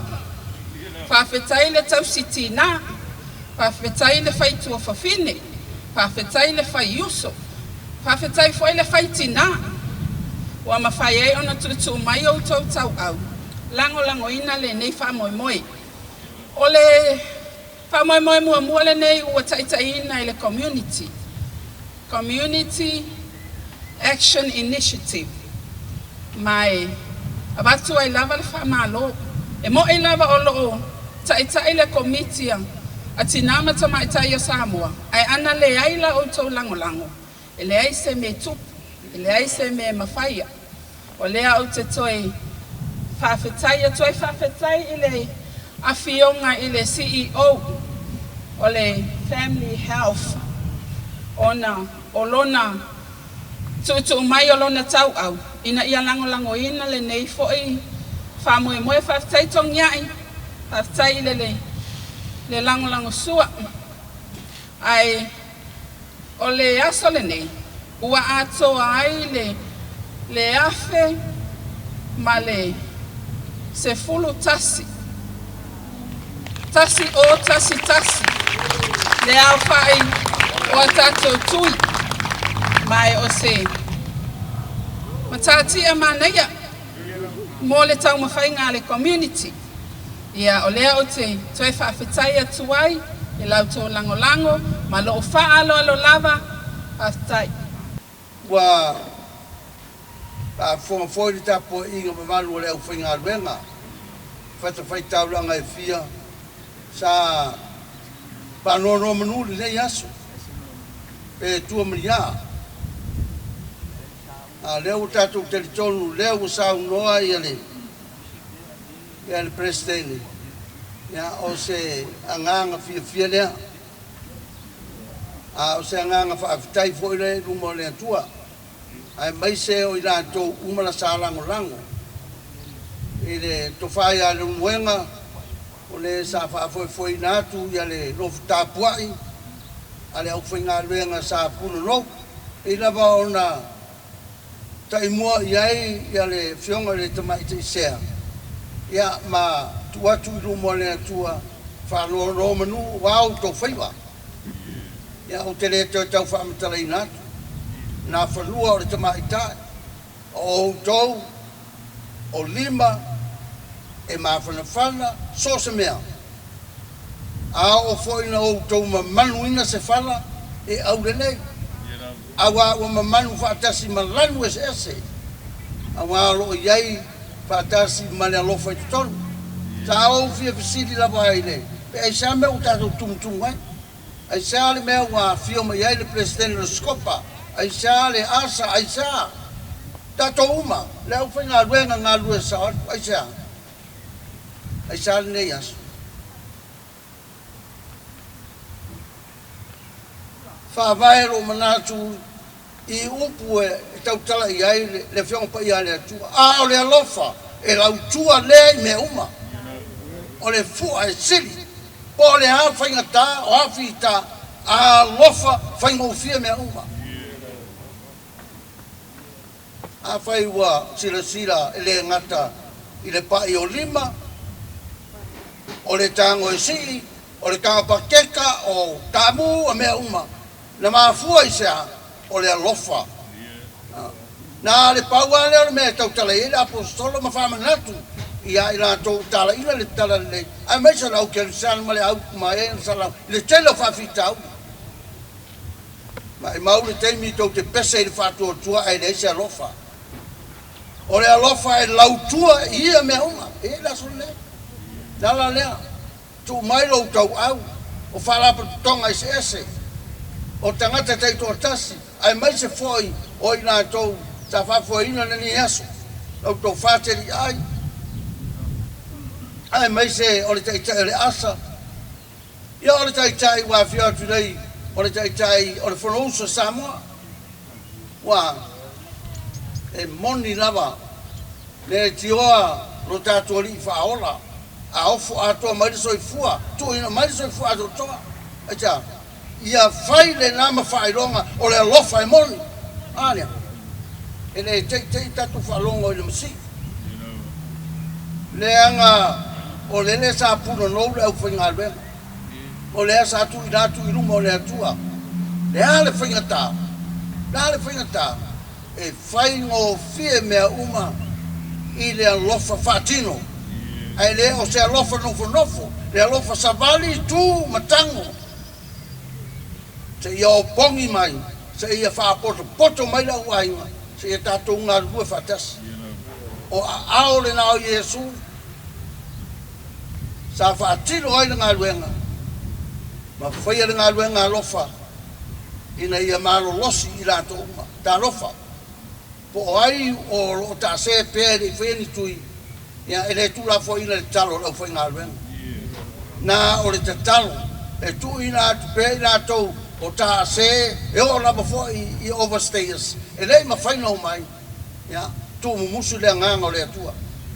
Speaker 21: faafetai le tausi tinā, faafetai le faitua fafine, faafetai le faiuso, faafetai foi le faitinā ua mafai ai ona tuutuu mai outou tauau lagolagoina lenei faamoemoe. O le faamoemoe muamua lenei ua taitaiina e le community, Community Action Initiative, ma e avatu ai lava le faamalo. E mo'i lava o loo taitai le komiti a Tinā ma Tamaitai o Samoa, ae ana leai la outou lagolago, e leai se mea tupu, e leai se mea e mafaia. O lea ou te toe faafetai atu ai, faafetai i le afioga i le CEO o le Family Health ona o lona tuutuu mai o lona tauau ina ia lagolagoina lenei foi faamoemoe. Faafetai Togiai, faafetai i le lagolagosua. Ae o le aso lenei ua atoa ai le 1,011, 1011 le aofai o a tatou tui, ma e o se matatia manaia mo le taumafaiga a le community. Ia, o lea ou te toe faafetai atu ai i la outou lagolago ma lou faaaloalo lava. Faafetai.
Speaker 1: Ua faafofoga foi le tapuaiga mamalu a le aufaigaluega i fatafaitaulaga e fia sa faanonomanu i lenei aso pe tua ma ni a. A o lea ua tatou talitonu, lea ua saunoa le Peresetene, ia o se agaga fiafia lea, a o se agaga faafetai foi lea i luma o le Atua, aemaise o i latou uma la sa lagolago i le tofa ia Leulumoega, o le sa faafoefoeina atu le lofu tapuai a le aufaigaluega sa punonou, pei lava ona taimua i ai le afioga i le Tamaitai Sea, ma tuu atu i luma o le Atua faanonomanu aua outou faiva. Ia, ou te le toe tau faamatalaina atu na fanua o le tamaitai o outou o lima e mafanafana so o se mea. A oo foi na outou mamanuina se fala e aulelei, auā ua mamanu faatasi ma lanu eseese, auā o loo i ai faatasi ma le alofa i totonu. Sa ou fia fesili lava ai le pe aisea mea ua tatou tumutumu ai, aisea le mea ua afio mai ai le Peresetene o le Scopa, aisea le ASA, aisea tatou uma le aufaigaluega galulue sao atu, aisea, aisea lenei aso. Faavae lou manatu i upu e tautala i ai le Afioga Paia a le Atua, a o le alofa e lautua lea i mea uma, o le fua e sili, po o le a faigata o a fita, a alofa faigofie mea uma. Afai ua silasila e le gata i le pa'i o lima, o le tago e sii, o le taga pakeka, o tamu a mea uma. Na mafua i se a? O le alofa. Na le pau lava lea o le mea e tautala i ai le Aposetolo ma faamanatu ia i latou ua talaina le tala lelei, aemaise o le au Kerisiano ma le au ma e na salau i le tele o faafitauli. Maimau le taimi tou te pese i le faatuatua ae leai se alofa. O le alofa e lautua i ia mea uma. E i ai le aso lelei. Le ala lea, tuu mai lou tauau, o faalapotopotoga eseese, o tagata taitoatasi, aemaise foi o i latou sa faafoeina lenei aso, la outou fateliai, aemaise o le Taitai o le asa, Ia o le Taitai ua afio atu nei, o le Taitai o le Fonousu a Samoa. Ua e moni lava le tioa lo tatou Alii Faaola, a ofo atoa mai le soifua, tuuina mai le soifua atoatoa. Aisea? Ia fai lena ma faailoga o le alofa e moni. A lea? E le teitei tatou faalogo i le Masii. Leaga o lele sa punonou le aufaigaluega, o lea sa tuuina atu i luma o le Atua. Le a le faigata? Le a le faigata? E faigofie mea uma i le alofa faatino, ae le o se alofa nofonofo, le alofa savali, tu ma tago, seia opogi mai, seia faapotopoto mai le auaiga, seia tatou galulue faatasi. O aao lena o Iesu sa faatino ai le galuega ma faia le galuega alofa ina ia malolosi i latou uma. Talofa, po o ai o lo o taase pea e le i faia ni tui, ia, e le tuulafoaiina le tatalo a le aufaigaluega. Na o le tatalo e tuuina atu pea i latou o taase e oo lava foi i overstayers e le i mafai ona omai, ia, tuumumusu le agaga o le Atua.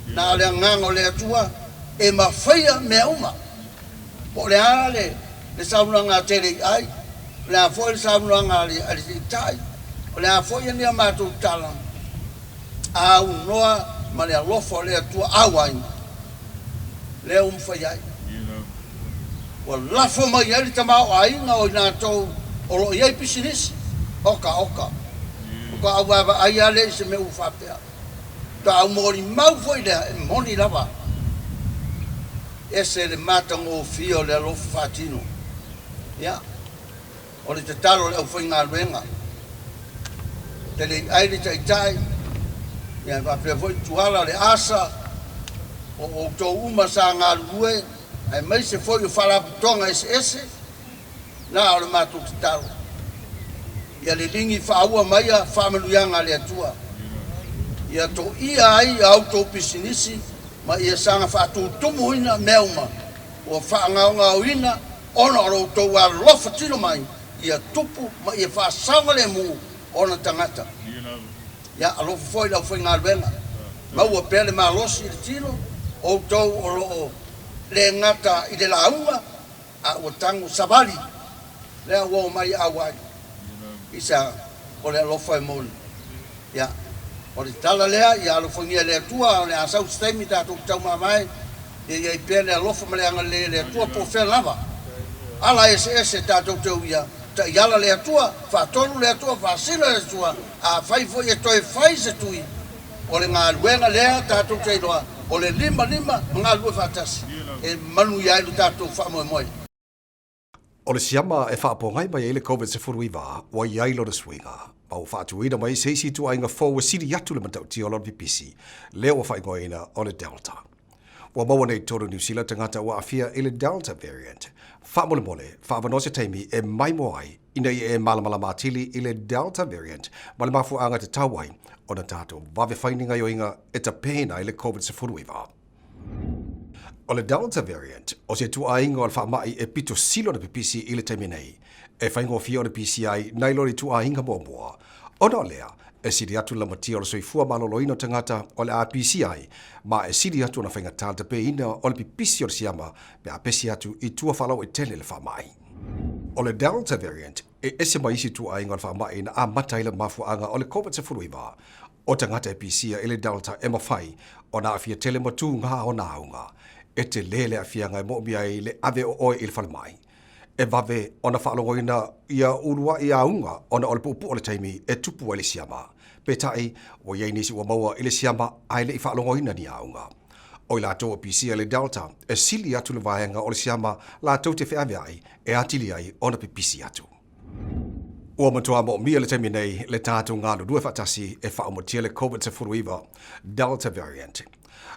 Speaker 1: Na o le agaga o le Atua e mafaia mea uma. Po o le a le saunoaga a Teleiai, o le a foi le saunoaga a le Taitai, o le a foi ni a matou tala, a aunoa ma le alofa o le Atua auai, lea ua mafai ai. Ua lafo mai ai le tamaoaiga o i latou o lo o i ai pisinisi, oka oka. Faatoa au vaavaai lava lea i se mea ua faapea. Faatoa au molimau foi lea, e moni lava. Ese le matagofie o le alofa faatino. Ia, o le tatalo a le aufaigaluega, Teleiai le Taitai, ia e faapea foi Tuala o le Asa, o outou uma sa galulue, aemaise foi o faalapotopotoga eseese, na o le matou tatalo, ia liligi faaua maia faamanuiaga a le Atua, ia toia ai a outou pisinisi ma ia saga faatutumuina mea uma ua faagaogaoina ona o lo outou alofa tino mai ia tupu ma ia faasaogalemu ona tagata. Ia alofa foi le aufaigaluega, maua pea le malosi i le tino, outou o lo o le gata i le lauga, a ua tago savali lea ua omai auai i sa o le alofa e moni. Ia, o le tala lea, ia alofagia e le Atua, o le a sau se taimi tatou te taumamae, ia i ai pea le alofa ma le agalelei e le Atua po o fea lava. Ala eseese tatou te uia, taiala le Atua, faatonu le Atua, faasino le Atua, afai foi e toe fai se tui, O le galuega lea tatou te iloa, o le limalima ma galulue faatasi e manuia ai lo tatou faamoemoe.
Speaker 7: O le siama e faapogai mai ai le Covid-19 ua i ai lona suiga, ma ua faatuina mai se isi ituaiga fou e sili atu le matautia o lona pipisi, lea ua faaigoaina o le Delta. Ua maua nei i totonu o Niu Sila tagata ua aafia i le Delta variant. Faamolemole, faaavanoa se taimi e maimoa ai ina ia e malamalama atili i le Delta variant ma le mafuaaga e tatau ai ona tatou vave fai ni gaioiga e tapeina ai le Covid-19. O le Delta variant, o se ituaiga o le faamai e pito sili ona pipisi i le taimi nei, e faigofie ona pisi ai nai lo le ituaiga muamua. Ona o lea, e sili atu le lamatia o le soifua maloloina o tagata o le a pisi ai, ma e sili atu ona faigata le tapeina o le pipisi o le siama pe a pesi atu i tua faalauaitele le faamai. O le Delta variant e ese mai isi ituaiga o le faamai na amata ai le mafuaaga o le Covid-19. O tagata e pisia i le Delta e mafai ona aafia tele ma tūgā ona auga. E telē le aafiaga e moomia ai le ave o oe i le falemai. E vave ona faalogoina ia uluaʻi auga ona o le puʻupuʻu o le taimi e tupu ai le siama. Peitai, ua i ai nisi ua maua i le siama ae le i faalogoina ni auga. O i latou ua pisia i le Delta, e sili atu le vaega o le siama latou te feaveai e atili ai ona pipisi atu. Ua matua moomia le taimi nei le tatou galulue faatasi e faaumatia le Covid-19 Delta variant.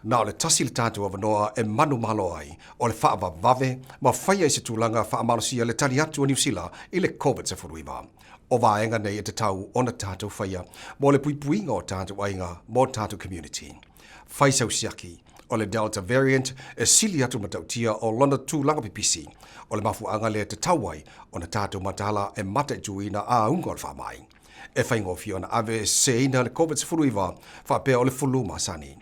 Speaker 7: Na o le tasi le tatou avanoa e manumalo ai o le faavavevave ma faia i se tulaga faamalosia le tali atu a Niu Sila i le Covid-19. O vaega nei e tatau ona tatou faia mo le puipuiga o tatou aiga ma o tatou community. Fai sau siaki, o le Delta variant e sili atu matautia o lona tulaga pipisi. O le mafuaaga lea e tatau ai ona tatou mataala e mataituina auga o le faamai. E faigofie ona ave seseina le Covid-19 faapea o le fulu masani.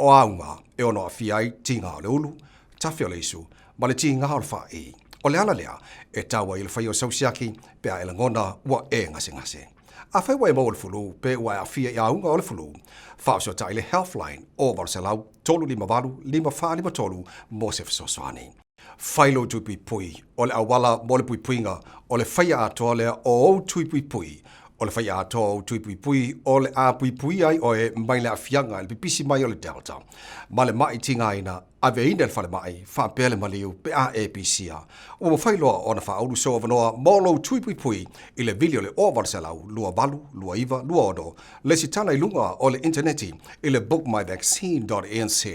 Speaker 7: O auga e ono aafia ai tiga o le ulu, tafe o le isu, ma le tiga o le faai. O le ala lea e tau ai i le faia o sau siaki pe a e lagona ua e gasegase. Afai ua e maua le fulu pe ua e aafia i auga o le fulu, faafesootai i le Healthline o 800 358 5453 mo se fesoasoani. Fai lou tui puipui, o le auala mo le puipuiga, o le faia atoa lea o ou tui puipui. O le faia atoa o ou tui puipui o le a puipuia ai oe mai le aafiaga i le pipisi mai o le Delta ma le maʻi tigaina, aveina i le falemai, faapea le maliu pe a e pisia. Ua mafai loa ona faaulu sou avanoa mo lou tui puipui i le vili o le 0800 28 29 26, lesitala i luga o le initaneti i le bookmyvaccine.nz.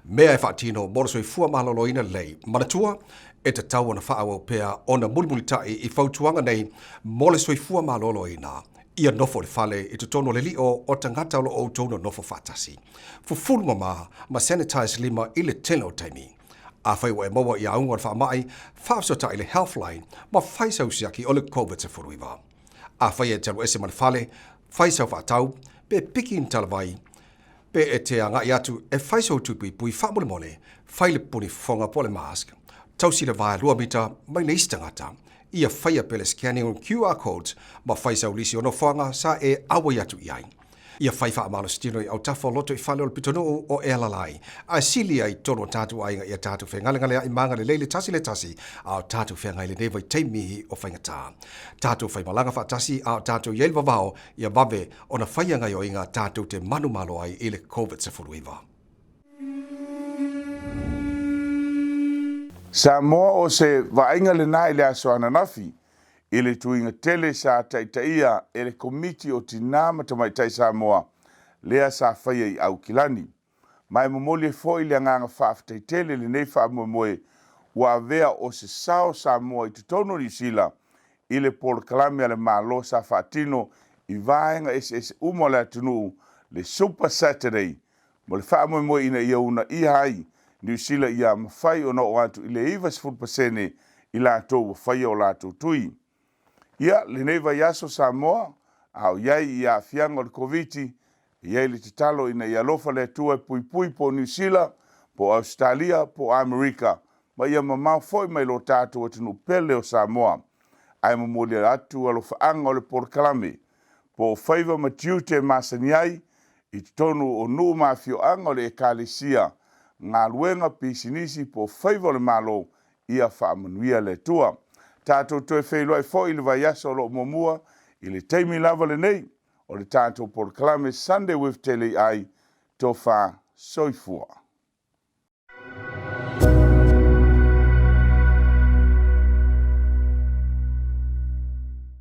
Speaker 7: Mea e faatino mo le soifua maloloina lelei. Manatua, e tatau ona faaauau pea ona mulimulitai i fautuaga nei mo le soifua maloloina. Ia nofo i le fale i totonu o le lio o tagata o lo o outou nonofo faatasi. Fufulu mama ma sanitize lima i le tele o taimi. Afai ua e maua i auga o le faamai, faafesootai i le Healthline ma fai sau siaki o le Covid-19. Afai e te alu ese ma le fale, fai sau faatau, pe piki ni talavai, Pe e te agai atu e fai sou tui puipui faamolemole, fai le puni fofoga po o le mask, tausi le vae lua mita mai le isi tagata, ia faia pea le scanning o QR codes ma fai sau lisi o nofoaga sa e auai atu i ai. Ia fai faamalositino i autafa o loto i fale o le pitonuu o e alala ai, ae sili ai totonu o tatou aiga ia tatou fegalegaleai ma agalelei le tasi le tasi a o tatou feagai i lenei vaitaimi o faigata. Tatou faimalaga faatasi a o tatou i ai le vavao ia vave ona faia gaioiga tatou te manumalo ai i le Covid-19.
Speaker 8: Samoa o se vaaiga lena i le aso ananafi i le tuiga tele sa taitaia e le Komiti o Tinā ma Tamaitai Samoa lea sa faia i Aukilani. Ma e momoli ai foi le agaga faafetai tele i lenei faamoemoe ua avea o se sao Samoa i totonu o Niu Sila i le polokalame a le Malo sa faatino i vaega eseese uma o le atunuu, le Super Saturday, mo le faamoemoe ina ia uunaia ai Niu Sila ia mafai ona oo atu i le 90% i latou ua faia o latou tui. Ia, lenei vaiaso Samoa, a o i ai i aafiaga o le Koviti, e i ai le tatalo ina ia alofa le Atua e puipui po o Niu Sila, po o Ausetalia, po o Amerika, ma ia mamao foi mai lo tatou atunuu pele o Samoa. Ae momoli atu alofaaga o le polokalame, po o faiva ma tiute e masani ai, i totonu o nuu ma afioaga o le Ekalesia, galuega, pisinisi po o faiva o le Malo, Ia faamanuia le Atua. Tatou toe feiloai foi i le vaiaso o lo o muamua i le taimi lava lenei o le tatou polokalame Sunday with Teleiai, Tofa Soifua.